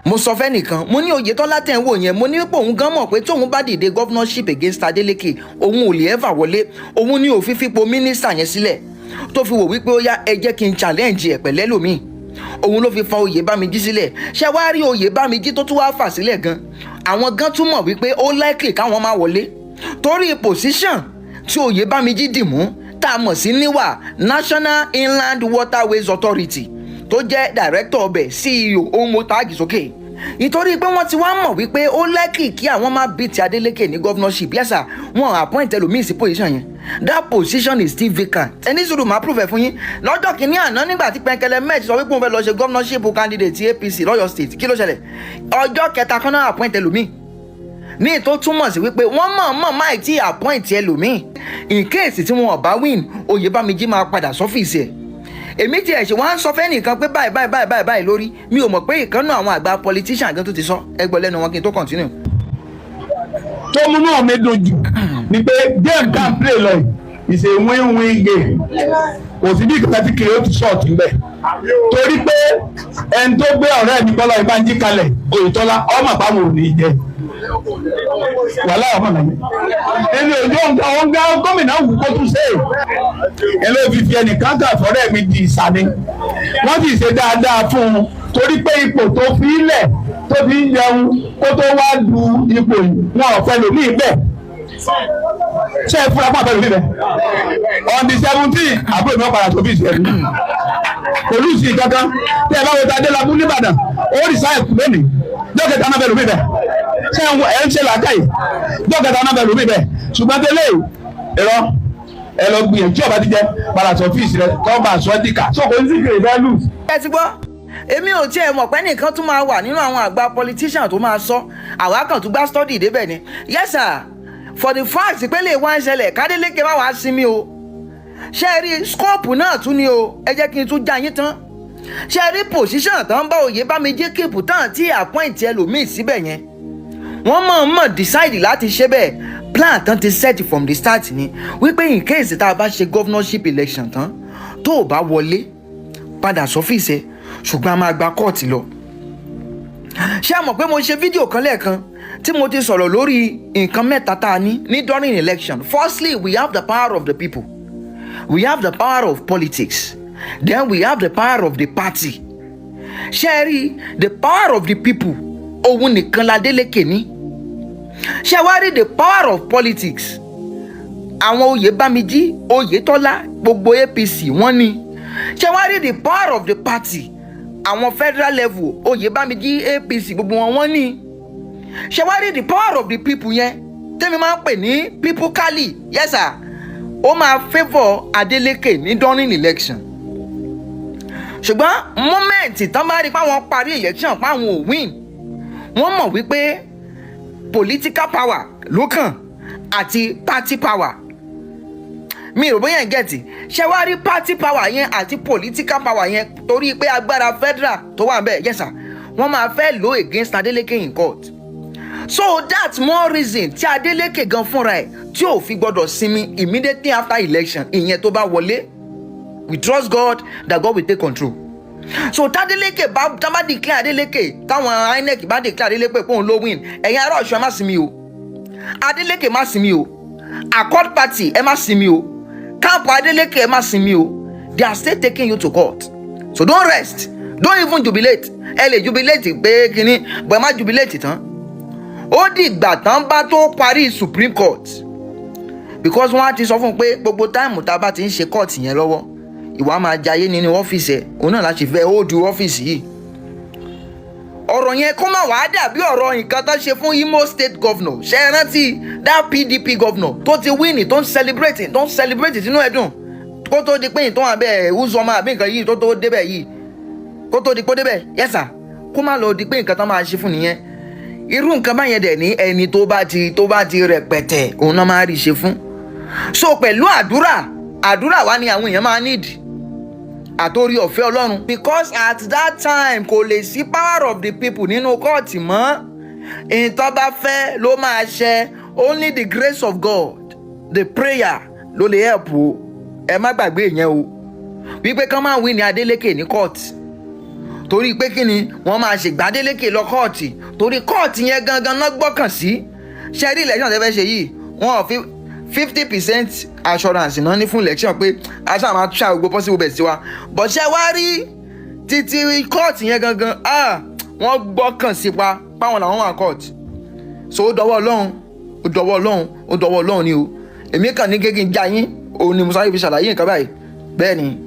[SPEAKER 7] Mo sọ fẹ́nìkan, mo ní Oyètọ́lá tẹ̀ ń wò yẹn, mo ní pé òun gan mọ̀ pé tóun bá dìde governorship against Adeleke, òun ò lè ever wọlé. Òun ní òfin fipò mínísítà yẹn sílẹ̀ tó fi wò wípé ó yá, ẹ jẹ́ kí n challenge ẹ̀ pẹ̀lẹ́ lómi. Òun ló fi fa Oyèbámijí sílẹ̀. Ṣé wàá rí Oyèbámijí tó tún wá fà sílẹ̀ gan, àwọn gan tún mọ̀ wípé ó likely káwọn má wọlé torí position tí Oyèbámijí dì mú, tá a mọ̀ sí NIWA, National Inland Waterways Authority, tó jẹ́ director ọbẹ̀, CEO. Òun mo tag sókè ìtorí pé wọ́n ti wá mọ̀ wípé ó likely kí àwọn má beat Adeleke ní governorship. Yes sir, wọ́n appoint ẹlòmíì sí position yẹn. That position is still vacant. Ẹni sùúrù, máa prove ẹ̀ fún yín. Lọ́jọ́ kìíní àná, nígbà tí Pẹ̀nkẹ́lẹ́ Met sọ wípé òun fẹ́ lọ ṣe governorship candidate APC lọ́yọ̀ State, kí ló ṣẹlẹ̀? Ọjọ́ kẹta kan náà appoint ẹlòmíì. Ní tó túmọ̀ sí wípé wọ́n mọ̀ọ́mọ̀ máì tí appoint ẹlòmíì in case tí wọn ò bá win, Oyèbámijí máa padà sọ́fíìsì ẹ̀. Èmi tiẹ̀ ṣe wọ́n á sọ fẹ́nìkan pé báyìí báyìí báyìí báyìí báyìí lórí. Mi ò mọ̀ pé ìkànnù àwọn àgbà politician gan tó ti sọ. Ẹ gbọ́ lẹ́nu wọn kí n tó continue.
[SPEAKER 8] Tó múnú mi dùn jù ni pé game can play lọ yìí is a win-win game. Kò sí bí ìkàtà tí kiri ó ti short ńbẹ, torí pé ẹni tó gbé ọ̀rẹ́ mi Bọ́lá Ìbánjí kalẹ̀, Oyètọ́lá, ọmọ àpamọ́ ò ní jẹ wàhálà ọmọ nàní ẹni òjò ọ̀gá gómìnà wù kó tún ṣe é. Ẹ ló fi fi ẹnìkan kà fọ́rẹ́ mi di ìsàní. Wọ́n sì ṣe dáadáa fún un torí pé ipò tó fi lẹ̀ tó fi ń jẹun kó tó wá du ipò yìí, wọn ò fẹ́ lòmíì bẹ́ẹ̀. Ṣé ẹ fúra pàtó lòmíì bẹ́ẹ̀? On the 17, àbúrò mi wọ́n padà tó fi ìṣẹ́lú kò lù sí kankan. Tí ẹ bá wo ta Adélábù nìbàdàn, ó rí sáà ẹ̀kú lónìí, dọ́kẹ̀tà náà bẹ̀ lòmíì bẹ́ẹ̀. Ṣé ẹ ń ṣe làákàyè? Dọ́kẹ̀tà náà bẹ̀ lòmíì bẹ́ẹ̀. Ṣùgbọ́n tẹ́lẹ̀ ẹ̀rọ ẹ lọ gbìyànjú, ọba ti jẹ padà sọ fíìsì rẹ tọ́ bá aṣọ dìkà sọ kò ní sí kèrè fẹ́ lù.
[SPEAKER 7] Ẹ ti gbọ́, èmi ò tiẹ̀ mọ̀ pé nìkan tún máa wà nínú àwọn àgbà politician tó máa sọ. Àwa kan tún gbá study débẹ̀ ni. Yes sir, for the fact pé lè wá ń ṣẹlẹ̀, kádélékè má wàá sinmi o. Ṣé ẹ rí scope náà tún ni o? Ẹ jẹ́ kí n tún já yín tán. Ṣé ẹ rí position tó ń bá Oyèbámijí keep tán tí appoint ẹlòmíì síbẹ̀ yẹn, wọ́n mọ̀-ọ́n-mọ̀ decide láti ṣe bẹ́ẹ̀. Plan tán ti set from the start ni wípé in case tá a bá ṣe governorship election tán, tó o bá wọlé, padà sọ́fíìsì ẹ̀, ṣùgbọ́n a máa gba kóòtù lọ. Ṣé ẹ mọ̀ pé mo ṣe fídíò kan lẹ́ẹ̀kan tí mo ti sọ̀rọ̀ lórí nǹkan mẹ́ta tá a ní ní during election? Firstly, we have the power of the people, we have the power of politics, then we have the power of the party. Ṣé ẹ rí the power of the people, òun nìkan la Adeleke ní. Ṣé wá rí the power of politics, àwọn Oyèbámijí, Oyètọ́lá, gbogbo APC wọ́n ní. Ṣé wá rí the power of the party, àwọn federal level, Oyèbámijí, APC, gbogbo wọn wọ́n ní. Ṣé wá rí the power of the people yẹn tẹ́mi máa ń pè ní people kali, yes sir, ó máa favour Adeleke ní during election. Ṣùgbọ́n moment tán bá rí i pé àwọn parí election, pé àwọn ò win, wọ́n mọ̀ wípé political power ló kàn àti party power. Mi ò bóyá ń get. Ṣé wàá rí party power yẹn àti political power yẹn, torí pé agbára federal tó wà bẹ́ẹ̀, yes sir, wọ́n máa fẹ́ lò against Adeleke in court. So that's more reason tí Adeleke gan fúnra ẹ̀ tí ò fi gbọ́dọ̀ sinmi immediately after election. Ìyẹn tó bá wọlé. We trust God that God will take control. So tAdeleke bá tá bá declare Adeleke, táwọn INEC bá declare Adeleke pé òun ló win, ẹ̀yin ará Ọ̀ṣun, ẹ má sinmi o. Adeleke má sinmi o. Accord Party, ẹ má sinmi o. Camp Adeleke, ẹ má sinmi o. They are still taking you to court, so don't rest, don't even jubilate. Ẹ lè jubilate pé kínní bọ́, ẹ má jubilate tán. Ó dìgbà tán bá tó parí Supreme Court, because wọ́n á ti sọ fún un pé gbogbo time tá a bá ti ń ṣe court yẹn lọ́wọ́, ìwà máa jayé nínú ọ́fíìsì ẹ̀. Òun náà láti fẹ́ hold ọ́fíìsì yìí. Ọ̀rọ̀ yẹn kó má wàá dàbí ọ̀rọ̀ nǹkan tó ṣe fún Imo State governor. Ṣe é rántí that PDP governor tó ti win, tó ń celebrate, tó ń celebrate sínú ẹ̀dùn, kó tó di pé ìtàn abẹ́ Uzoma àbí nǹkan yìí tó tó débẹ̀ yìí, kó tó di pé ó débẹ̀? Yes sir, kó má lọ di pé nǹkan tó máa ṣe fún nìyẹn. Irú nǹkan báyẹn dẹ̀ ní ẹni tó bá ti rẹpẹtẹ, òun náà máa rí ṣe fún. So pẹ̀lú àdúrà, àdúrà wa ni àwọn èèyàn máa need àtòrí ọ̀fẹ́ Ọlọ́run, because at that time kò lè sí power of the people nínú kóòtù mọ́. Ìtọ́ bá fẹ́ ló máa ṣe. Only the grace of God, the prayer ló lè help o. Ẹ má gbàgbé ìyẹn o, wípé kán máa win ní Adeleke ní court, torí pé kí ni wọ́n máa ṣègbà Adeleke lọ kóòtù, torí kóòtù yẹn gangan náà gbọ́kàn sí. Ṣe rí election tẹ́ fẹ́ ṣe yìí, wọ́n ò fi 50% assurance náà ní fún election pé a ṣáà máa try gbogbo possible best wa, but ṣe wá rí títí kóòtù yẹn gangan, ah, wọ́n gbọ́kàn sí pa páwọn làwọn wà court. So ó dọwọ́ Ọlọ́run, ó dọwọ́ Ọlọ́run, ó dọwọ́ Ọlọ́run ni o. Èmi kàn ní kékin já yín, òun ni mo sáré fi ṣàlàyé nǹkan báyìí. Bẹ́ẹ̀ ni.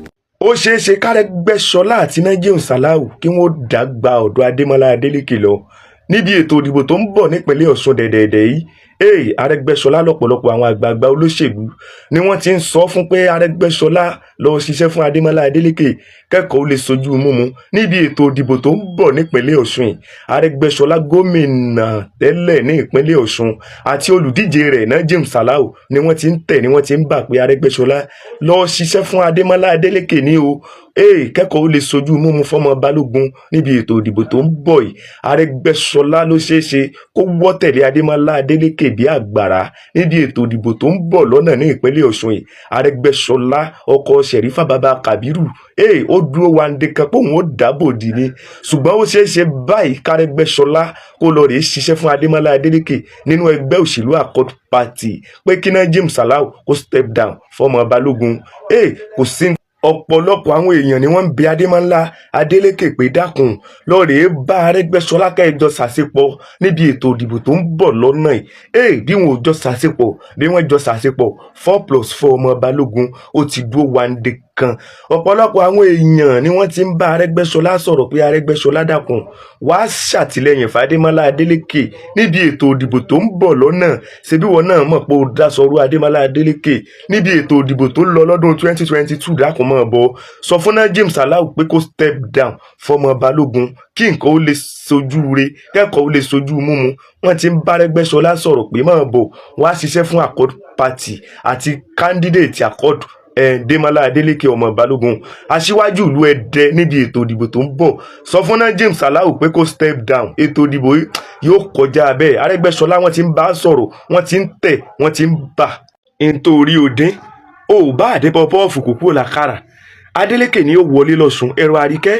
[SPEAKER 1] Ó ṣeé ṣe kárẹ́gbẹ́sọlá àti Najiu Salau kí wọ́n dàgbà ọ̀dọ̀ Adémọlá Adélékè lọ. Níbi ètò ìdìbò tó ń bọ̀ nípínlẹ̀ Ọ̀ṣun dẹ̀dẹ̀dẹ̀ yìí, ee, Arẹ́gbẹ́ṣọlá, lọ́pọ̀lọpọ̀ àwọn àgbààgbà olóṣèlú ni wọ́n ti ń sọ fún pé Arẹ́gbẹ́ṣọlá lọ ṣiṣẹ́ fún Adémọ́lá Adélékè, kẹ́kọ̀ọ́ ó lè sojú múmu níbi ètò ìdìbò tó ń bọ̀ nípínlẹ̀ Ọ̀ṣun yìí. Arẹ́gbẹ́ṣọlá, gómìnà tẹ́lẹ̀ ní ìpínlẹ̀ Ọ̀ṣun, àti olùdíje rẹ̀ Najeem Salau ni wọ́n ti ń tẹ̀, ni wọ́n ti ń bà pé Arẹ́gbẹ́ṣọlá lọ ṣiṣẹ́ fún Adémọ́lá Adélékè ní o, ee, kẹ́kọ̀ọ́ ó lè sojú múmu fọ́mọ Balógun níbi ètò ìdìbò tó ń bọ̀ yìí. Arẹ́gbẹ́ṣọlá ló ṣeé ṣe kó wọ́ tẹ̀lé Adémọ́lá Adélékè bí àgbàrá níbi ètò ìdìbò tó ń bọ̀ lọ́nà ní ìpínlẹ̀ Ọ̀ṣun yìí. Arẹ́gbẹ́ṣọlá, ọkọ Ṣẹ̀rífà, bàbá Kàbírù, ee, ó dúró wáńdé kan pé òun ó dáàbò dì ní, ṣùgbọ́n ó ṣeé ṣe báyìí kárẹ́gbẹ́ṣọlá kó lọ rèé ṣiṣẹ́ fún Adémọ́lá Adélékè nínú ẹgbẹ́ òṣèlú Accord Party, pé kí Najeem Salau kó step down fọmọ Balógun. Ee, kò sí. Ọ̀pọ̀lọpọ̀ àwọn èèyàn ni wọ́n ń bi Adémọ́lá Adélékè pé dákun, lọ́ọ̀rẹ́ bá Arẹ́gbẹ́ṣọlá kẹjọ ṣàṣepọ̀ níbi ètò ìdìbò tó ń bọ̀ lọ́nà yìí. Ee, bí wọn ò jọ ṣàṣepọ̀, bí wọ́n jọ ṣàṣepọ̀, 4 plus 4, ọmọ Balógun ó ti dúró wáńdé kan. Ọ̀pọ̀lọpọ̀ àwọn èèyàn ni wọ́n ti ń bá Arẹ́gbẹ́ṣọlá sọ̀rọ̀ pé Arẹ́gbẹ́ṣọlá, dákun, wàá ṣàtìlẹ́yìn fàdémọ́lá Adélékè níbi ètò ìdìbò tó ń bọ̀ lọ́nà. Ṣebí wọn náà mọ̀ pé ó dáṣọrú Adémọ́lá Adélékè níbi ètò ìdìbò tó lọ lọ́dún 2022? Dákun, mọ́ bọ́ sọ fún Najeem Salau pé kó step down fọmọ Balógun, kí nǹkan ó lè sojú re, kẹ́kọ̀ọ́ ó lè sojú múmu. Wọ́n ti ń bá Arẹ́gbẹ́ṣọlá sọ̀rọ̀ pé máa bọ̀ wá ṣiṣẹ́ fún Accord Party àti candidate Accord, Démọ́lá Adélékè, ọmọ Balógun, aṣíwájú ìlú Ẹdẹ, níbi ètò ìdìbò tó ń bọ̀. Sọ fún Najeem Salau pé kó step down. Ètò ìdìbò yìí yóò kọjá bẹ́ẹ̀. Arẹ́gbẹ́ṣọlá, wọ́n ti ń bá sọ̀rọ̀, wọ́n ti ń tẹ̀, wọ́n ti ń bà. Nítorí òdín ò bá àdébọ̀ pọ́ọ̀fù kò kúrò lákàrà. Adélékè ni ó wọlé lọ́sùn. Ẹ̀rọ àríkẹ́,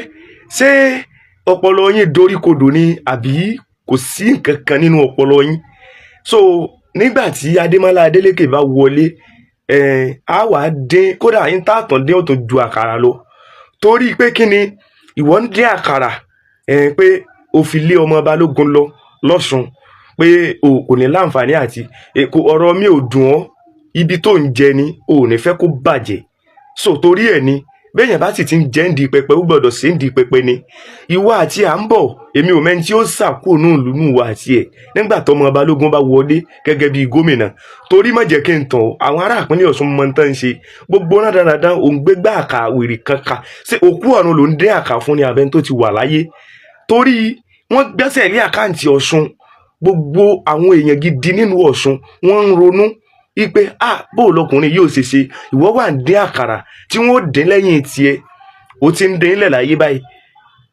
[SPEAKER 1] ṣé ọpọlọ yín dorí kodò ni, àbí kò sí nǹkan kan nínú ọpọlọ yín? So nígbà tí Adémọ́lá Adélékè bá wọlé, á wà á dín, kódà yín tá àtàn dín, ó tún ju àkàrà lọ. Torí pé kí ni ìwọ ń dín àkàrà pé o fi lé ọmọ Balógun lọ lọ́sùn, pé o kò ní láǹfààní àti ọ̀rọ̀ mi ò dùn ọ́, ibi tó ń jẹ ni o ò ní fẹ́ kó bàjẹ́. So torí ẹ̀ ni béèyàn bá sì ti ń jẹ́ ń di pẹpẹ, ó gbọ́dọ̀ sí ń di pẹpẹ ni. Ìwọ àti à ń bọ̀, èmi ò mẹ́ni tí ó sàkóònù ìlú nù wá àti ẹ̀ nígbà tọmọ Balógun bá wọlé gẹ́gẹ́ bíi gómìnà. Torí má jẹ́ kí n tàn ọ́, àwọn ará ìpínlẹ̀ Ọ̀ṣun mọ tán ń ṣe gbogbo náà dáradára. Òun gbégbá àkà wèrè kankan, ṣé òkú ọ̀run ló ń dín àkà fún ni, abẹ́ni tó ti wà láyé? Torí wọ́n gbẹ́sẹ̀ lé account Ọ̀ṣun. Gbogbo àwọn èèyàn gidi nínú Ọ̀ṣun, wọ́n ń ronú wípé, ah, bó lọkùnrin yóò ṣe ṣe. Ìwọ wà ń dín àkàrà tí wọ́n ó dín lẹ́yìn tiẹ̀, ó ti ń dín lẹ̀ láyé báyìí,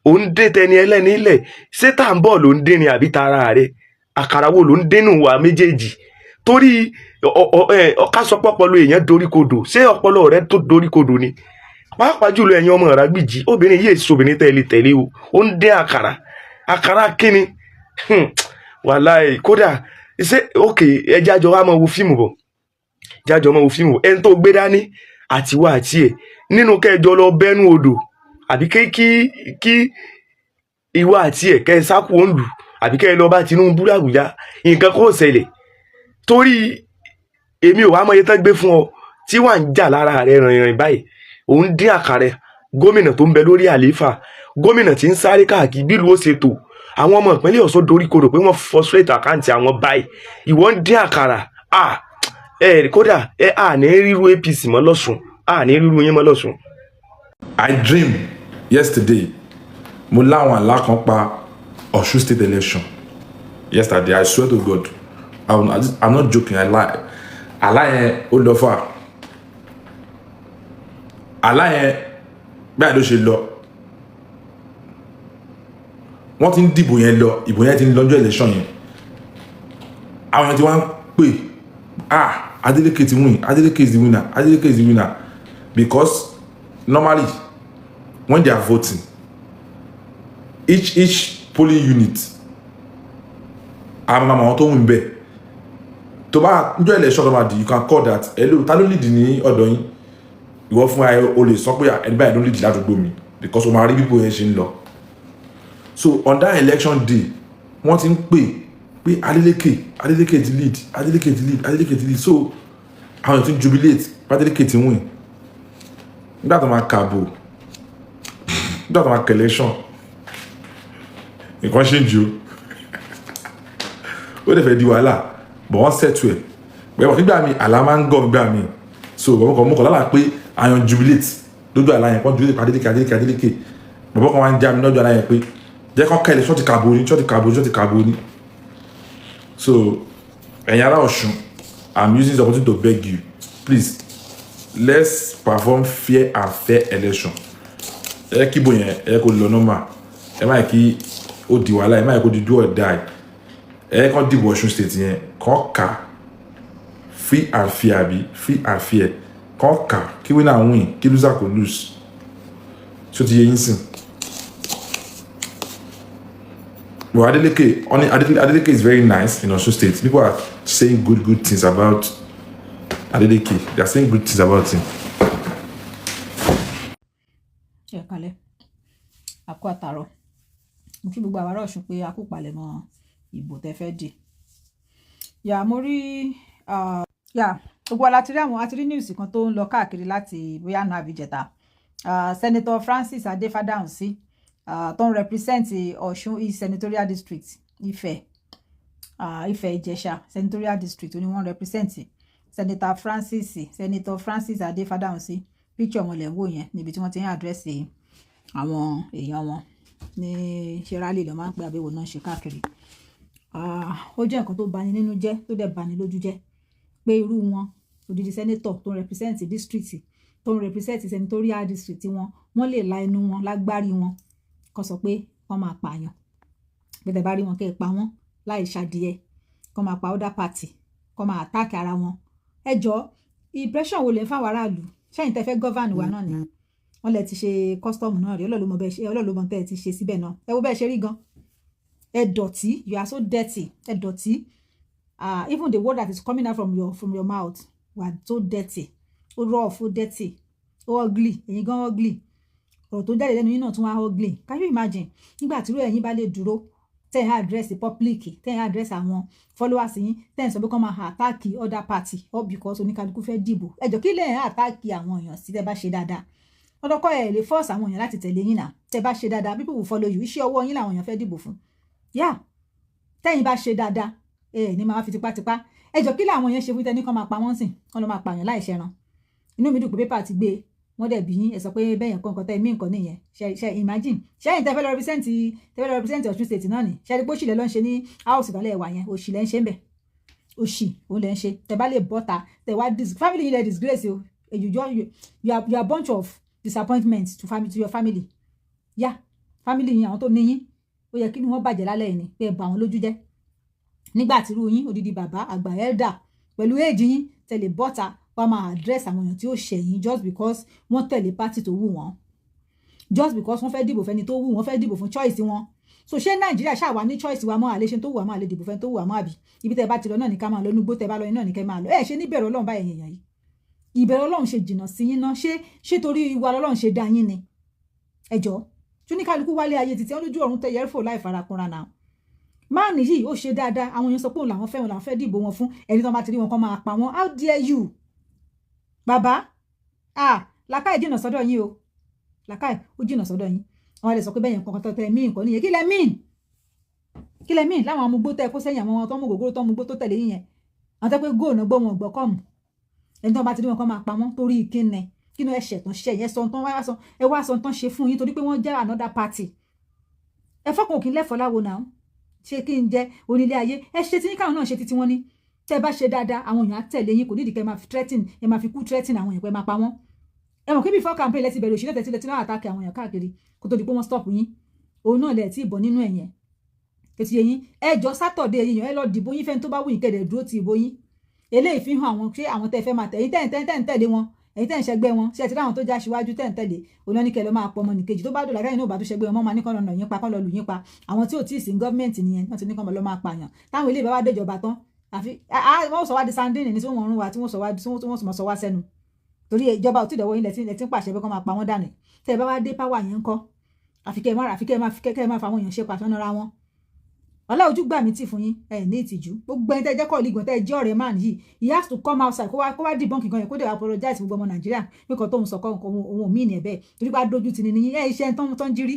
[SPEAKER 1] ó ń dín tẹni ẹlẹ́ni lẹ̀. Ṣé tá à ń bọ̀ ló ń dín ni, àbí tara rẹ̀? Àkàrà wo ló ń dínú wa méjèèjì? Torí ká sọ pé ọpọlọ èèyàn dorí kodò, ṣé ọpọlọ rẹ tó dorí kodò ni? Pàápàá jùlọ ẹ̀yin ọmọ Ìràgbìjì, obìnrin yìí èso obìnrin tẹ̀lé tẹ̀lé o. Ó ń dín àkàrà. Àkàrà kíni? Wàláì, kódà ṣé ok, ẹ jájọ wa máa wo fíìmù bọ̀, jájọ máa wo fíìmù. Ẹni tó gbé dání àtiwá àti ẹ̀ nínú kẹjọ lọ bẹ́nu odò, àbí kí kí ìwọ àti ẹ̀ kẹ́ ẹ sákò ń lù, àbí kẹ́ ẹ lọ bá Tinubu làbújá, nǹkan kò ṣẹlẹ̀. Torí èmi ò wá mọ iye tán gbé fún ọ tí wàá ń jà lára rẹ rìnrìn báyìí. Òun dín àkàrẹ gómìnà tó ń bẹ lórí àlééfà, gómìnà tí ń sáré káàkiri bí ìlú ó ṣe tò. Àwọn ọmọ ìpínlẹ̀ Ọ̀ṣun dorí kodò pé wọ́n frustrate account àwọn báyìí, ìwọ ń dín àkàrà. À ẹ kódà ẹ à ní ríru APC mọ́ lọ́sùn, à ní ríru yín mọ́ lọ́sùn.
[SPEAKER 9] I dream yesterday. Mo láwọn àlá kan pa Ọ̀ṣun State election yesterday. I swear to God, I'm not joking. I lie. Àlá yẹn ó lọ fà. Àlá yẹn báyìí ló ṣe lọ. Wọ́n ti ń dìbò yẹn lọ, ìbò yẹn ti ń lọ́jọ́ election yẹn. Àwọn èèyàn ti wá ń pè, "Ah, Adeleke ti win, Adeleke is the winner, Adeleke is the winner." Because normally when they are voting, each polling unit, àwọn àwọn tó win bẹ́ẹ̀, tó bá njọ́ election tó máa di, you can call that, "Hello, ta ló lead ní ọ̀dọ̀ yín?" Ìwọ fún ẹ, o lè sọ pé ẹni báyìí ló lead ládùúgbò mi, because o máa rí bí yẹn ṣe ń lọ. So on that election day, wọ́n ti ń pè pé Adeleke, Adeleke ti lead, Adeleke ti lead, Adeleke ti lead. So àwọn èèyàn ti ń jubilate pé Adeleke ti win. Nígbà tó máa kàbò, nígbà tó máa kà election, nǹkan ṣe jù. Ó dẹ̀ fẹ́ di wàhálà, but wọ́n settle ẹ̀. Bẹ́ẹ̀ nígbà mi, àlá máa ń gọ̀ nígbà mi. So bọ̀bọ̀ kan, mú kàn lálàá pé àyàn jubilate lójú àlá yẹn, kàn jubilate pa Adeleke, Adeleke, Adeleke. Bọ̀bọ̀ kan wá ń já mi lójú àlá yẹn pé jẹ́ kán kẹ́lẹ̀ ṣọ́ọ̀tì kàbó ní, ṣọ́ọ̀tì kàbó ní, ṣọ́ọ̀tì kàbó ní. So ẹ̀yin ará Ọ̀ṣun, I'm using this opportunity to beg you, please, let's perform fair and fair election. Ẹ kí bò yẹn, ẹ kò lọ normal. Ẹ má yẹ kí ó di wàhálà, ẹ má yẹ kó di do or die. Ẹ kàn dìbò Ọ̀ṣun State yẹn, kàn kà free and fair, àbí free and fair, kàn kà kí winner win, kí loser kò lose. Tí ó ti yẹ yín sìn. Well, Adeleke, only Adeleke is very nice in Osun State. People are saying good, good things about Adeleke. They are saying good things about him.
[SPEAKER 10] Ẹ kalẹ̀, àkó àtàrọ̀. Mo kí gbogbo àwọn ará Ọ̀ṣun pé a kú palẹ̀mọ́ ìbò tẹ́ fẹ́ dì. Yà mo rí, yà gbogbo wa láti rí àwọn, àti rí news kan tó ń lọ káàkiri láti bóyá àná àbí ìjẹta. Senator Francis Adefadahunsi, tó ń represent Ọ̀ṣun East Senatorial District, Ifẹ̀, Ifẹ̀ Ìjẹ̀ṣà Senatorial District, ó ní wọ́n represent. Senator Francis Adefadahunsi, picture wọn lẹ̀ ń wò yẹn níbi tí wọ́n ti ń address àwọn èèyàn wọn ní ṣe rally ló máa ń pè àbẹ̀wò náà ṣe káàkiri. Ó jẹ́ nǹkan tó bani nínú jẹ́, tó dẹ̀ bani lójú jẹ́ pé irú wọn, odidi senator tó ń represent district, tó ń represent senatorial district wọn, wọ́n lè la ẹnu wọn lágbárí wọn kó sọ pé wọ́n máa pààyàn, pé tẹ́ bá rí wọn, kẹ́ ẹ pa wọ́n láì ṣadìẹ, kó máa pa other party, kó máa attack ara wọn. Ẹ jọ, impression wo lè ń fáwọn aráàlú? Ṣẹ́yìn tẹ́ fẹ́ govern wa náà ni? Wọ́n lẹ ti ṣe custom náà rí. Ọlọ́run ló mọ bẹ́ẹ̀ ṣe, Ọlọ́run ló mọ tẹ́ ẹ ti ṣe síbẹ̀ náà. Ẹ wo bẹ́ẹ̀ ṣe rí gan, ẹ dọ̀tí. You are so dirty. Ẹ dọ̀tí. Even the word that is coming out from your mouth were so dirty. Ó rough, ó dirty, ó ugly. Ẹ̀yin gan ugly. Ọ̀rọ̀ tó jáde lẹ́nu yín náà tún wá ugly. Can you imagine nígbà tí irú ẹ̀yin bá lè dúró, tẹ́ ẹ̀ address public, tẹ́ ẹ̀ address àwọn followers yín, tẹ́ ẹ̀ sọ pé kọ́ máa attack other party, all because oníkálukú fẹ́ dìbò? Ẹ jọ̀ọ́, kí lẹ̀ ẹ̀ attack àwọn èèyàn sí? Tẹ́ bá ṣe dáadáa, ọlọ́kọ́ ẹ̀ lè force àwọn èèyàn láti tẹ̀lé yín náà. Tẹ́ bá ṣe dáadáa, people will follow you. Iṣẹ́ ọwọ́ yín làwọn èèyàn fẹ́ dìbò fún. Yá, tẹ́yìn bá ṣe dáadáa, ẹ ní máa fi tipátipá. Ẹ jọ̀ọ́, kí làwọn yẹn ṣe fún tẹ́ni kọ́ máa pa wọ́n sìn, kọ́ ló máa pààyàn láì ṣẹran? Inú mi dùn pé paper ti gbé e, wọ́n dẹ̀ bí yín. Ẹ sọ pé bẹ́ẹ̀ yẹn kọ́, nǹkan tẹ́ mí nǹkan nìyẹn. Ṣe ṣe imagine, ṣẹ́yìn tẹ́ fẹ́ lọ represent, tẹ́ fẹ́ lọ represent Ọ̀ṣun State náà ni? Ṣe é rí pé òṣìlẹ̀ ló ń ṣe ní house ìdánlẹ̀ ẹ̀wà yẹn? Òṣì lẹ́ ń ṣe ń bẹ̀, òṣì òun lẹ́ ń ṣe. Tẹ́ bá lè bọ́ta, tẹ́ wá dis family yín lẹ́ disgrace o. You are bunch of disappointment to family, to your family. Yeah, family yín, àwọn tó ní yín, ó yẹ kí ni wọ́n bàjẹ́ lálẹ́ yìí ni pé ẹ bà wọ́n lójú jẹ́. Nígbà tí irú yín, odidi bàbá àgbà, elder, pẹ̀lú age yín, tẹ̀lé bọ́ta wọ́n máa address àwọn èèyàn tí ó ṣẹ̀yìn just because wọ́n tẹ̀lé party tó wù wọ́n, just because wọ́n fẹ́ dìbò fẹ́ni tó wù wọ́n, fẹ́ dìbò fún choice wọn. So ṣé Nàìjíríà ṣáà wà ní choice wa mọ́? Àlẹ́ ṣe tó wù wá mọ́, àlẹ́ dìbò fẹ́ni tó wù wá mọ́, àbí ibi tẹ́ bá ti lọ náà ní ká máa lọ, inú igbó tẹ́ bá lọ náà ní ká máa lọ? Ẹ ṣe níbẹ̀rù Ọlọ́run báyìí, èèyàn yìí. Ìbẹ̀rù Ọlọ́run ṣe jìnnà sí yín náà. Ṣé torí ìwà Ọlọ́run ṣe dá yín ni? Ẹ jọ̀ọ́, túníkàlùkù wálé ayé títí wọn lójú ọ̀run tẹ yẹrìfò láì farakunra náà. Máàní yìí, ó ṣe dáadáa. Àwọn èèyàn sọ pé òun làwọn fẹ́, òun làwọn fẹ́ dìbò wọn fún. Ẹni tó bá ti rí wọn, kọ́ máa pa wọn. How dare you, bàbá? Ah, làkàì jìnnà sọ́dọ̀ yín o. Làkàì ó jìnnà sọ́dọ̀ yín. Wọ́n lè sọ pé bẹ́ẹ̀ yẹn kankan tẹ́ mí nǹkan nìyẹn. Kí lẹ mean? Kí lẹ mean? Láwọn amúgbó tẹ́ kó sẹ́yìn, àwọn tó ń mú gògóró, tó ń mugbó, tó tẹ̀lé yín yẹn, àwọn tẹ́ pé góònù gbọ́ wọn gbọ́ kọ́ọ̀mù, ẹni tó bá ti rí wọn, kọ́ máa pa wọ́n. Torí kíni? Kí ni ẹ̀ṣẹ̀ tán ṣe yẹn? Sọ tán wá sọ, ẹ wá sọ tán ṣe fún yín, torí pé wọ́n jẹ́ another party. Ẹ fọkàn òkè lẹ́fọ̀ọ́ láwo náà. Ṣé kí n jẹ́ onílé ayé? Ẹ ṣe tí káwọn náà ṣe títí wọn ní. Tẹ́ bá ṣe dáadáa, àwọn èèyàn á tẹ̀lé yín. Kò nídìí kẹ́ máa fi threatening, ẹ máa fi kú threatening àwọn èèyàn pé máa pa wọ́n. Ẹ mọ̀ pé before campaign lẹ́ti bẹ̀rẹ̀ òṣìlẹ̀ tẹ̀sí lẹ́tí náà, attack àwọn èèyàn káàkiri kó tó di pé wọ́n stop yín. Òun náà lẹ̀ tí ì bọ̀ nínú ẹ̀ yẹn kẹtì yẹn. Ẹ jọ, Saturday yẹn, ẹ lọ dìbò yín fẹ́ni tó bá wù yín, kẹ̀dẹ̀ dúró ti ìbò yín. Eléyìí fi hàn àwọn ṣé àwọn tẹ́ fẹ́ máa tẹ̀, ẹ̀yin tẹ́ ń tẹ̀lé wọn, ẹ̀yin tẹ́ ń ṣẹgbẹ́ wọn, ṣé ẹ ti ráwọn tó já síwájú tẹ́ ń tẹ̀lé òun náà ní kẹ́ lọ máa pọ̀ ọmọ nìkejì? Tó bá dòlà kẹ́yìn náà bá tó ṣẹgbẹ́ wọn mọ́, máa ní kọ́ lọ yín pa, kọ́ lọ lù yín pa. Àwọn tí ò tí ì sí gọ́ọ̀mẹ̀ntì nìyẹn, wọ́n ti ní kọ́ lọ máa pààyàn. Táwọn ilé ìbá wá déjọba tán, àfi wọ́n sọ wá di sandini ní tí wọ́n rún wa, tí wọ́n sọ wá, tí wọ́n sọ wá sẹ́nu, torí ìjọba ò tí ì dọ̀wọ́ yín lẹ́tí lẹ́tí ń pàṣẹ pé kọ́ máa pa wọ́n dànù. Tẹ́ ẹ bá wá dé power yẹn ńkọ́? Àfi kẹ́ ẹ má, àfi kẹ́ ẹ má fa àwọn èèyàn ṣe pàṣẹ nára wọn. Ọlá ojú gbà mí tì fún yín. Ẹ ní ìtìjú. Gbogbo ẹni tẹ́ jẹ́ colleague tẹ́ jẹ́ ọ̀rẹ́ man yìí, he has to come outside, kó wá debunk nǹkan yẹn, kó dẹ̀ apologize gbogbo ọmọ Nàìjíríà pé kan tóun sọ kọ́ nǹkan òun ò mí ní ẹ̀ bẹ́ẹ̀, torí pé adójú ti ní ní ẹ. Iṣẹ́ tó ń jírí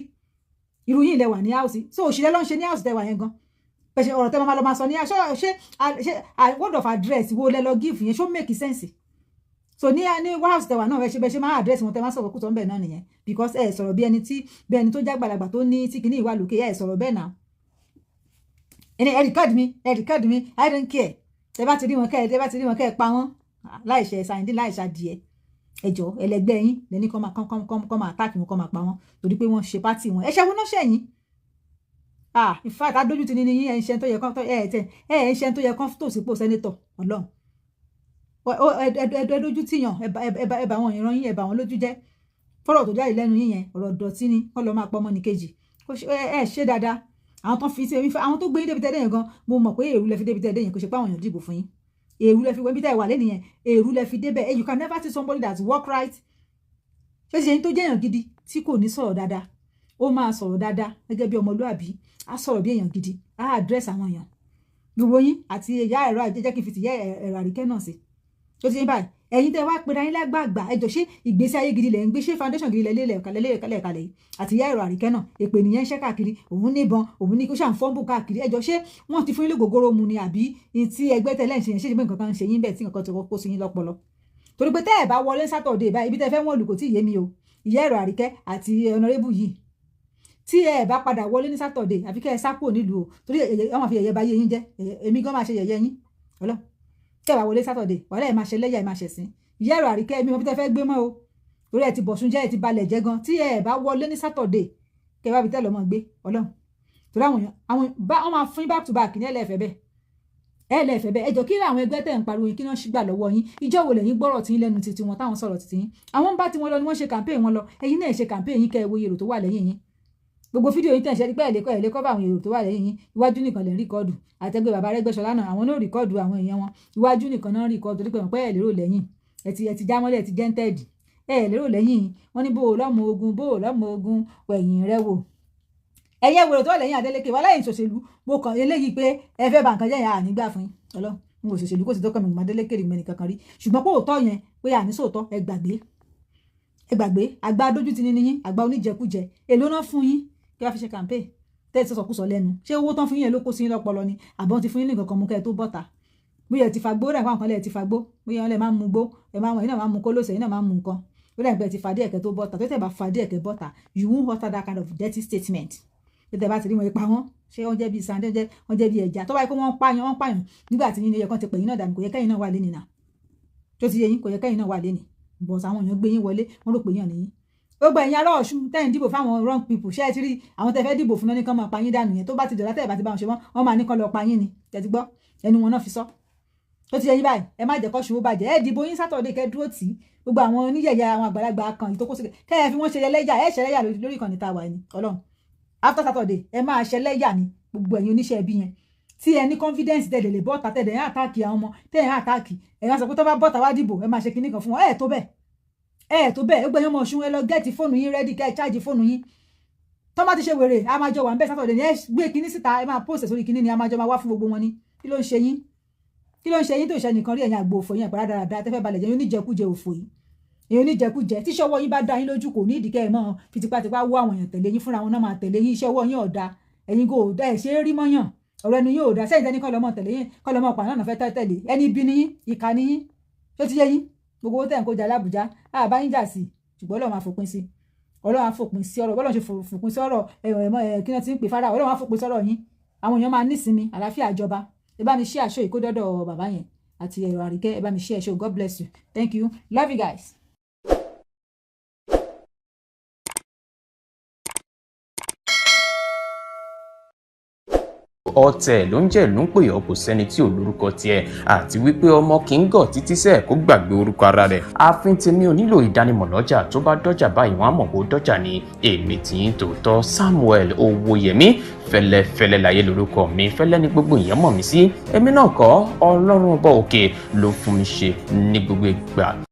[SPEAKER 10] irú yín ilẹ̀ wà ní house. So òṣìlẹ̀ ló ń ṣe ní house tẹ́ wà yẹn gan. Pẹ̀sẹ̀ ọ̀rọ̀ tẹ́ máa lọ máa sọ ní ṣé ṣé word of address wo lẹ lọ give yẹn? Ṣó make sense? So ní house tẹwà náà, ẹ ṣe máa address wọn, tẹ máa sọ̀rọ̀ kú tó ń bẹ̀ náà nìyẹn, because ẹ sọ̀rọ̀ bí ẹni tí, bí ẹni tó jágbàlagbà tó ní tí kìíní ìwà lókè. Ẹ sọ̀rọ̀ bẹ́ẹ̀ náà. Ẹni ẹ record mi, ẹ record mi, I don't care. Tẹ bá ti rí wọn, kẹ́ ẹ pa wọ́n láìṣe ṣàyìndí, láìṣe adìẹ. Ẹjọ́ ẹlẹgbẹ́ yín lẹni kọ́ máa attack wọn, kọ́ máa pa wọ́n torí pé wọ́n ṣe party wọn. Ẹ ṣe wọn náà ṣẹ̀yìn. Ah, in fact, adójútì ni yín. Ẹ ń ṣe tó yẹ kán ẹ tẹ ẹ ń ṣe tó yẹ kán tó sípò senator. Ọlọ́run, ẹ dójú tìyàn. Ẹ bá wọn ìran yín, ẹ bá wọn lójú jẹ́. Fọ́rọ̀ tó jáde lẹ́nu yín yẹn, ọ̀rọ̀ dọ̀tí ni. Kọ́ lọ máa pọ́ ọmọ nìkejì. Ẹ ṣe dáadáa. Àwọn tó fi sí èmi, àwọn tó gbé yín débi tẹ́ dé yẹn gan, mo mọ̀ pé èrú lẹ fi débi tẹ́ dé yẹn. Kò ṣe pé àwọn èèyàn dìbò fún yín. Èrú lẹ fi wọ́n bí tẹ́ wà lẹ́nu yẹn, èrú lẹ fi débẹ̀. You can never see somebody that work right. Ṣé ṣe yín tó jẹ́yàn gidi tí kò ní sọ̀rọ̀ dáadáa? Ó máa sọ̀rọ̀ dáadáa gẹ́gẹ́ bí ọmọlúàbí, á sọ̀rọ̀ bí èèyàn gidi, á address àwọn èèyàn gbogbo yín àti ìyá ẹ̀rọ àjẹjẹ́ kí n fi tìyẹ́ ẹ̀rọ àríkẹ́ náà sí tó ti yín báyìí. Ẹ̀yin tẹ́ wá pera yín lágbàgbà, ẹjọ́, ṣé ìgbésí ayé gidi lẹ̀ ń gbé? Ṣé foundation gidi lẹ̀ lélẹ̀ kalẹ̀ yìí? Àti ìyá ẹ̀rọ àríkẹ́ náà, èpè nìyẹn ń ṣẹ́ káàkiri. Òun níbọn, òun ní kó ṣàn fọ́nbù káàkiri. Ẹjọ́, ṣé wọ́n ti fún yín lógógóró mu ni, àbí tí ẹgbẹ́ tẹ́lẹ̀ ń ṣe yẹn? Ṣé nǹkan kan ń ṣe yín bẹ́ẹ̀ tí nǹkan ti kó sí yín lọ́pọlọ? Torí pé tẹ́ ẹ̀ bá wọlé Saturday báyìí, ibi tẹ́ fẹ́ wọ́n lù kò tí ì yé mi o. Ìyá ẹ̀rọ àríkẹ́ àti honourable yìí, tí ẹ bá padà wọlé ní Saturday, àfi kẹ́ ẹ sá kúrò nílùú o, torí wọ́n máa fi yẹ̀yẹ́ bá yé yín jẹ́. Èmi gan máa ṣe yẹ̀yẹ́ yín. Ọlọ́ tẹ́ ẹ bá wọlé Saturday, wàhálà, ẹ máa ṣe lẹ́yà, ẹ máa ṣẹ̀sín. Ìyá ẹ̀rọ àríkẹ́, mi mọ̀ bí tẹ́ fẹ́ gbé mọ́ o, torí ẹ ti bọ̀sùn jẹ́, ẹ ti balẹ̀ jẹ́ gan. Tí ẹ bá wọlé ní Saturday, kẹ́ ẹ bá fi tẹ́ lọ́mọ gbé. Ọlọ́run, torí àwọn èèyàn, àwọn bá wọn máa fún back to back ní ẹlẹ́fẹ̀ẹ́ bẹ́ẹ̀, ẹlẹ́fẹ̀ẹ́ bẹ́ẹ̀. Ẹjọ́, kí àwọn ẹgbẹ́ tẹ̀ ń pariwo yín, kí wọ́n gbà lọ́wọ́ yín? Ìjọ wo lẹ́yìn gbọ́rọ̀ tí yín lẹ́nu titi wọn táwọn sọ̀rọ̀ titi yín? Àwọn ń bá tiwọn lọ ni wọ́n ṣe campaign wọn lọ. Ẹ̀yin náà ṣe campaign yín, kẹ́ ẹ wo èrò tó wà lẹ́yìn yín. Gbogbo fídíò yín tẹ̀ ń ṣe pé ẹ̀ lè cover àwọn èrò tó wà lẹ́yìn yín. Iwájú nìkan lè ń record. Àtẹgbẹ́ bàbá Arẹ́gbẹ́ṣọlá náà, àwọn náà record àwọn èèyàn wọn, iwájú nìkan náà record, torí pé wọ́n pẹ́ ẹ̀ lérò lẹ́yìn. Ẹ ti jámọ́lẹ̀, ẹ ti jẹ́ńtẹ́ẹ̀dì, ẹ lérò lẹ́yìn. Wọ́n ní bó o lọ́mọ ogun, bó o lọ́mọ ogun, wẹ̀yìn rẹ wò. Ẹ̀yẹ wèrè tó wà lẹ́yìn Adeleke wà láyìn ìṣòṣèlú. Mo kàn eléyìí pé ẹ fẹ́ bà nǹkan jẹ́ yẹn, ànígbà fún yín. Ọlọ́run, n kò ṣòṣèlú, kò sì tó kàn mí mọ́ Adeleke rí mẹ́ni kankan rí, ṣùgbọ́n pé òótọ́ yẹn, pé àní sòótọ́, ẹ gbàgbé, ẹ gbàgbé. Àgbà dójútì ní yín, àgbà oníjẹkújẹ. Èló náà fún yín kí wọ́n fi ṣe campaign tẹ́ ẹ sọ̀kúsọ lẹ́nu? Ṣé owó tán fún yín ló kó sí yín lọ́pọlọ ni, àbọ̀n ti fún yín ní nǹkan kan mú kẹ́ ẹ tó bọ́ta? Bóyá ẹ ti fagbó rẹ̀, fáwọn kan lẹ̀ ti fagbó, bóyá ẹ máa ń mu gbó, ẹ máa ń ẹ̀yin náà máa ń mu kólóṣè, ẹ̀yin náà máa ń mu nǹkan. Ó dà pé ẹ ti fa díẹ̀ kẹ́ tó bọ́ta. Tó tẹ̀ bá fa díẹ̀ kẹ́ bọ́ta, you won't utter that kind of dirty statement. Tó tẹ̀ bá ti rí wọn, ipa wọn, ṣé wọ́n jẹ́ bíi sandé, wọ́n jẹ́ bíi ẹja? Tó bá yẹ kó wọ́n pààyàn, wọ́n pààyàn nígbà tí yín yẹ kán ti pè yín náà dànù. Kò yẹ kẹ́yìn náà wà lé nìyà tó ti yẹ yín, kò yẹ kẹ́yìn náà wà lé nì. But àwọn èèyàn gbé yín wọlé, wọ́n rò pé yàn nìyí. Gbogbo ẹ̀yin ará Ọ̀ṣun tẹ́ ń dìbò fáwọn wrong people, ṣé ẹ ti rí àwọn tẹ́ fẹ́ dìbò fún náà ní kán máa pa yín dànù yẹn? Tó bá ti dọ̀lá, tẹ́ ẹ̀ bá ti bá wọn ṣe mọ́, wọ́n máa ní kán lọ pa yín ni. Tẹ́ ti gbọ́ ẹnu wọn náà fi sọ. Tó ti yẹ yín báyìí, ẹ má jẹ́ kó ṣòwò bàjẹ́. Ẹ dìbò yín Saturday, kẹ́ dúró tì í. Gbogbo àwọn oníyẹ̀yẹ, àwọn àgbàlagbà kan ìtókòsí, kẹ́ ẹ fi wọ́n ṣe ẹlẹ́yà. Ẹ ṣẹlẹ́yà lórí ìkànnì tá a wà ní. Ọlọ́run, after Saturday, ẹ máa ṣẹlẹ́yà ni. Gbogbo ẹ̀yin oníṣẹ́ ẹbí yẹn tí ẹ ní confidence, tẹ̀ lè bọ́ta, tẹ̀ ẹ̀ attack àwọn ọmọ tẹ̀ ẹ̀ attack, ẹ̀ wá sọ pé tó bá bọ́ta wá dìbò, ẹ máa ṣe kinní kan fún wọn. Ẹ̀ tó bẹ́ẹ̀, ẹ̀ tó bẹ́ẹ̀. Gbogbo ẹ̀yin ọmọ Ọ̀ṣun, ẹ lọ get fóònù yín ready, kẹ́ ẹ charge fóònù yín. Tó bá ti ṣe wèrè, a máa jọ wà ń bẹ́ẹ̀ Saturday ni. Ẹ gbé kinní síta, ẹ máa post sórí kinní ni, a máa jọ máa wá fún gbogbo wọn ni. Kí ló ń ṣe yín? Kí ló ń ṣe yín tó ṣe nìkan rí? Ẹ̀yin àgbò òfò yẹn, ìpàdé dáradára tẹ́fẹ́ balẹ̀ jẹ́, oníjẹkújẹ òfò yìí, èyàn oníjẹkújẹ. Tíṣẹ́ ọwọ́ yín bá dá yín lójú, kò ní ìdíkẹ́ ẹ̀ mọ́ fi tipátipá wọ́ àwọn èèyàn tẹ̀lé yín. Fúnra wọn náà máa tẹ̀lé yín. Iṣẹ́ ọwọ́ yín ọ̀dà, ẹ̀yin kò dá ẹ̀ ṣe é rí mọ́yàn. Ọ̀rọ̀ ẹnu yín ò dá sẹ́yìn tẹ́ni kọ́ lọ́mọ tẹ̀lé yín, kọ́ lọ́mọ pààyàn náà fẹ́ tẹ̀lé. Ẹni bí ni yín, ìkà ni yín. Tó ti yé yín, gbogbo owó tẹ̀ ń kó jà lábùjá, àbá yín jà sí, ṣùgbọ́n Ọlọ́run máa fòpin sí, Ọlọ́run á fòpin sí ọ̀rọ̀. Bọ́lọ́run ṣe fòpin sí ọ̀rọ̀ kí wọ́n ti ń pè fara, Ọlọ́run á fòpin sọ̀rọ̀ yín. Àwọn èèyàn máa nísinmi, àlàáfíà jọba. Ẹ bá mi ṣí àṣọ ìkódọ́dọ̀ bàbá yẹn àti ẹ̀rọ àríkẹ́. Ẹ bá mi ṣí ẹ̀ṣọ́. God bless you, thank you, love you guys.
[SPEAKER 1] Ọ̀tẹ̀ ló ń jẹ́ ló ń pè ọ́, kò sẹ́ni tí ò lórúkọ tiẹ̀, àti wípé ọmọ kì í gọ̀ títí sẹ́ẹ̀ kó gbàgbé orúkọ ara rẹ̀. Ààfin tèmi ò nílò ìdánimọ̀ lọ́jà. Tó bá dọ́jà báyìí, wọ́n á mọ̀ kó dọ́jà ni. Èmi tí ń tòótọ́, Samuel Owóyẹmí Fẹ́lẹ́fẹ́lẹ́ láyé lórúkọ mi. Fẹ́lẹ́ ní gbogbo èèyàn mọ̀ mí sí. Èmi náà kọ́, Ọlọ́run ọba òkè ló fún mi ṣe ní gbogbo ìgbà.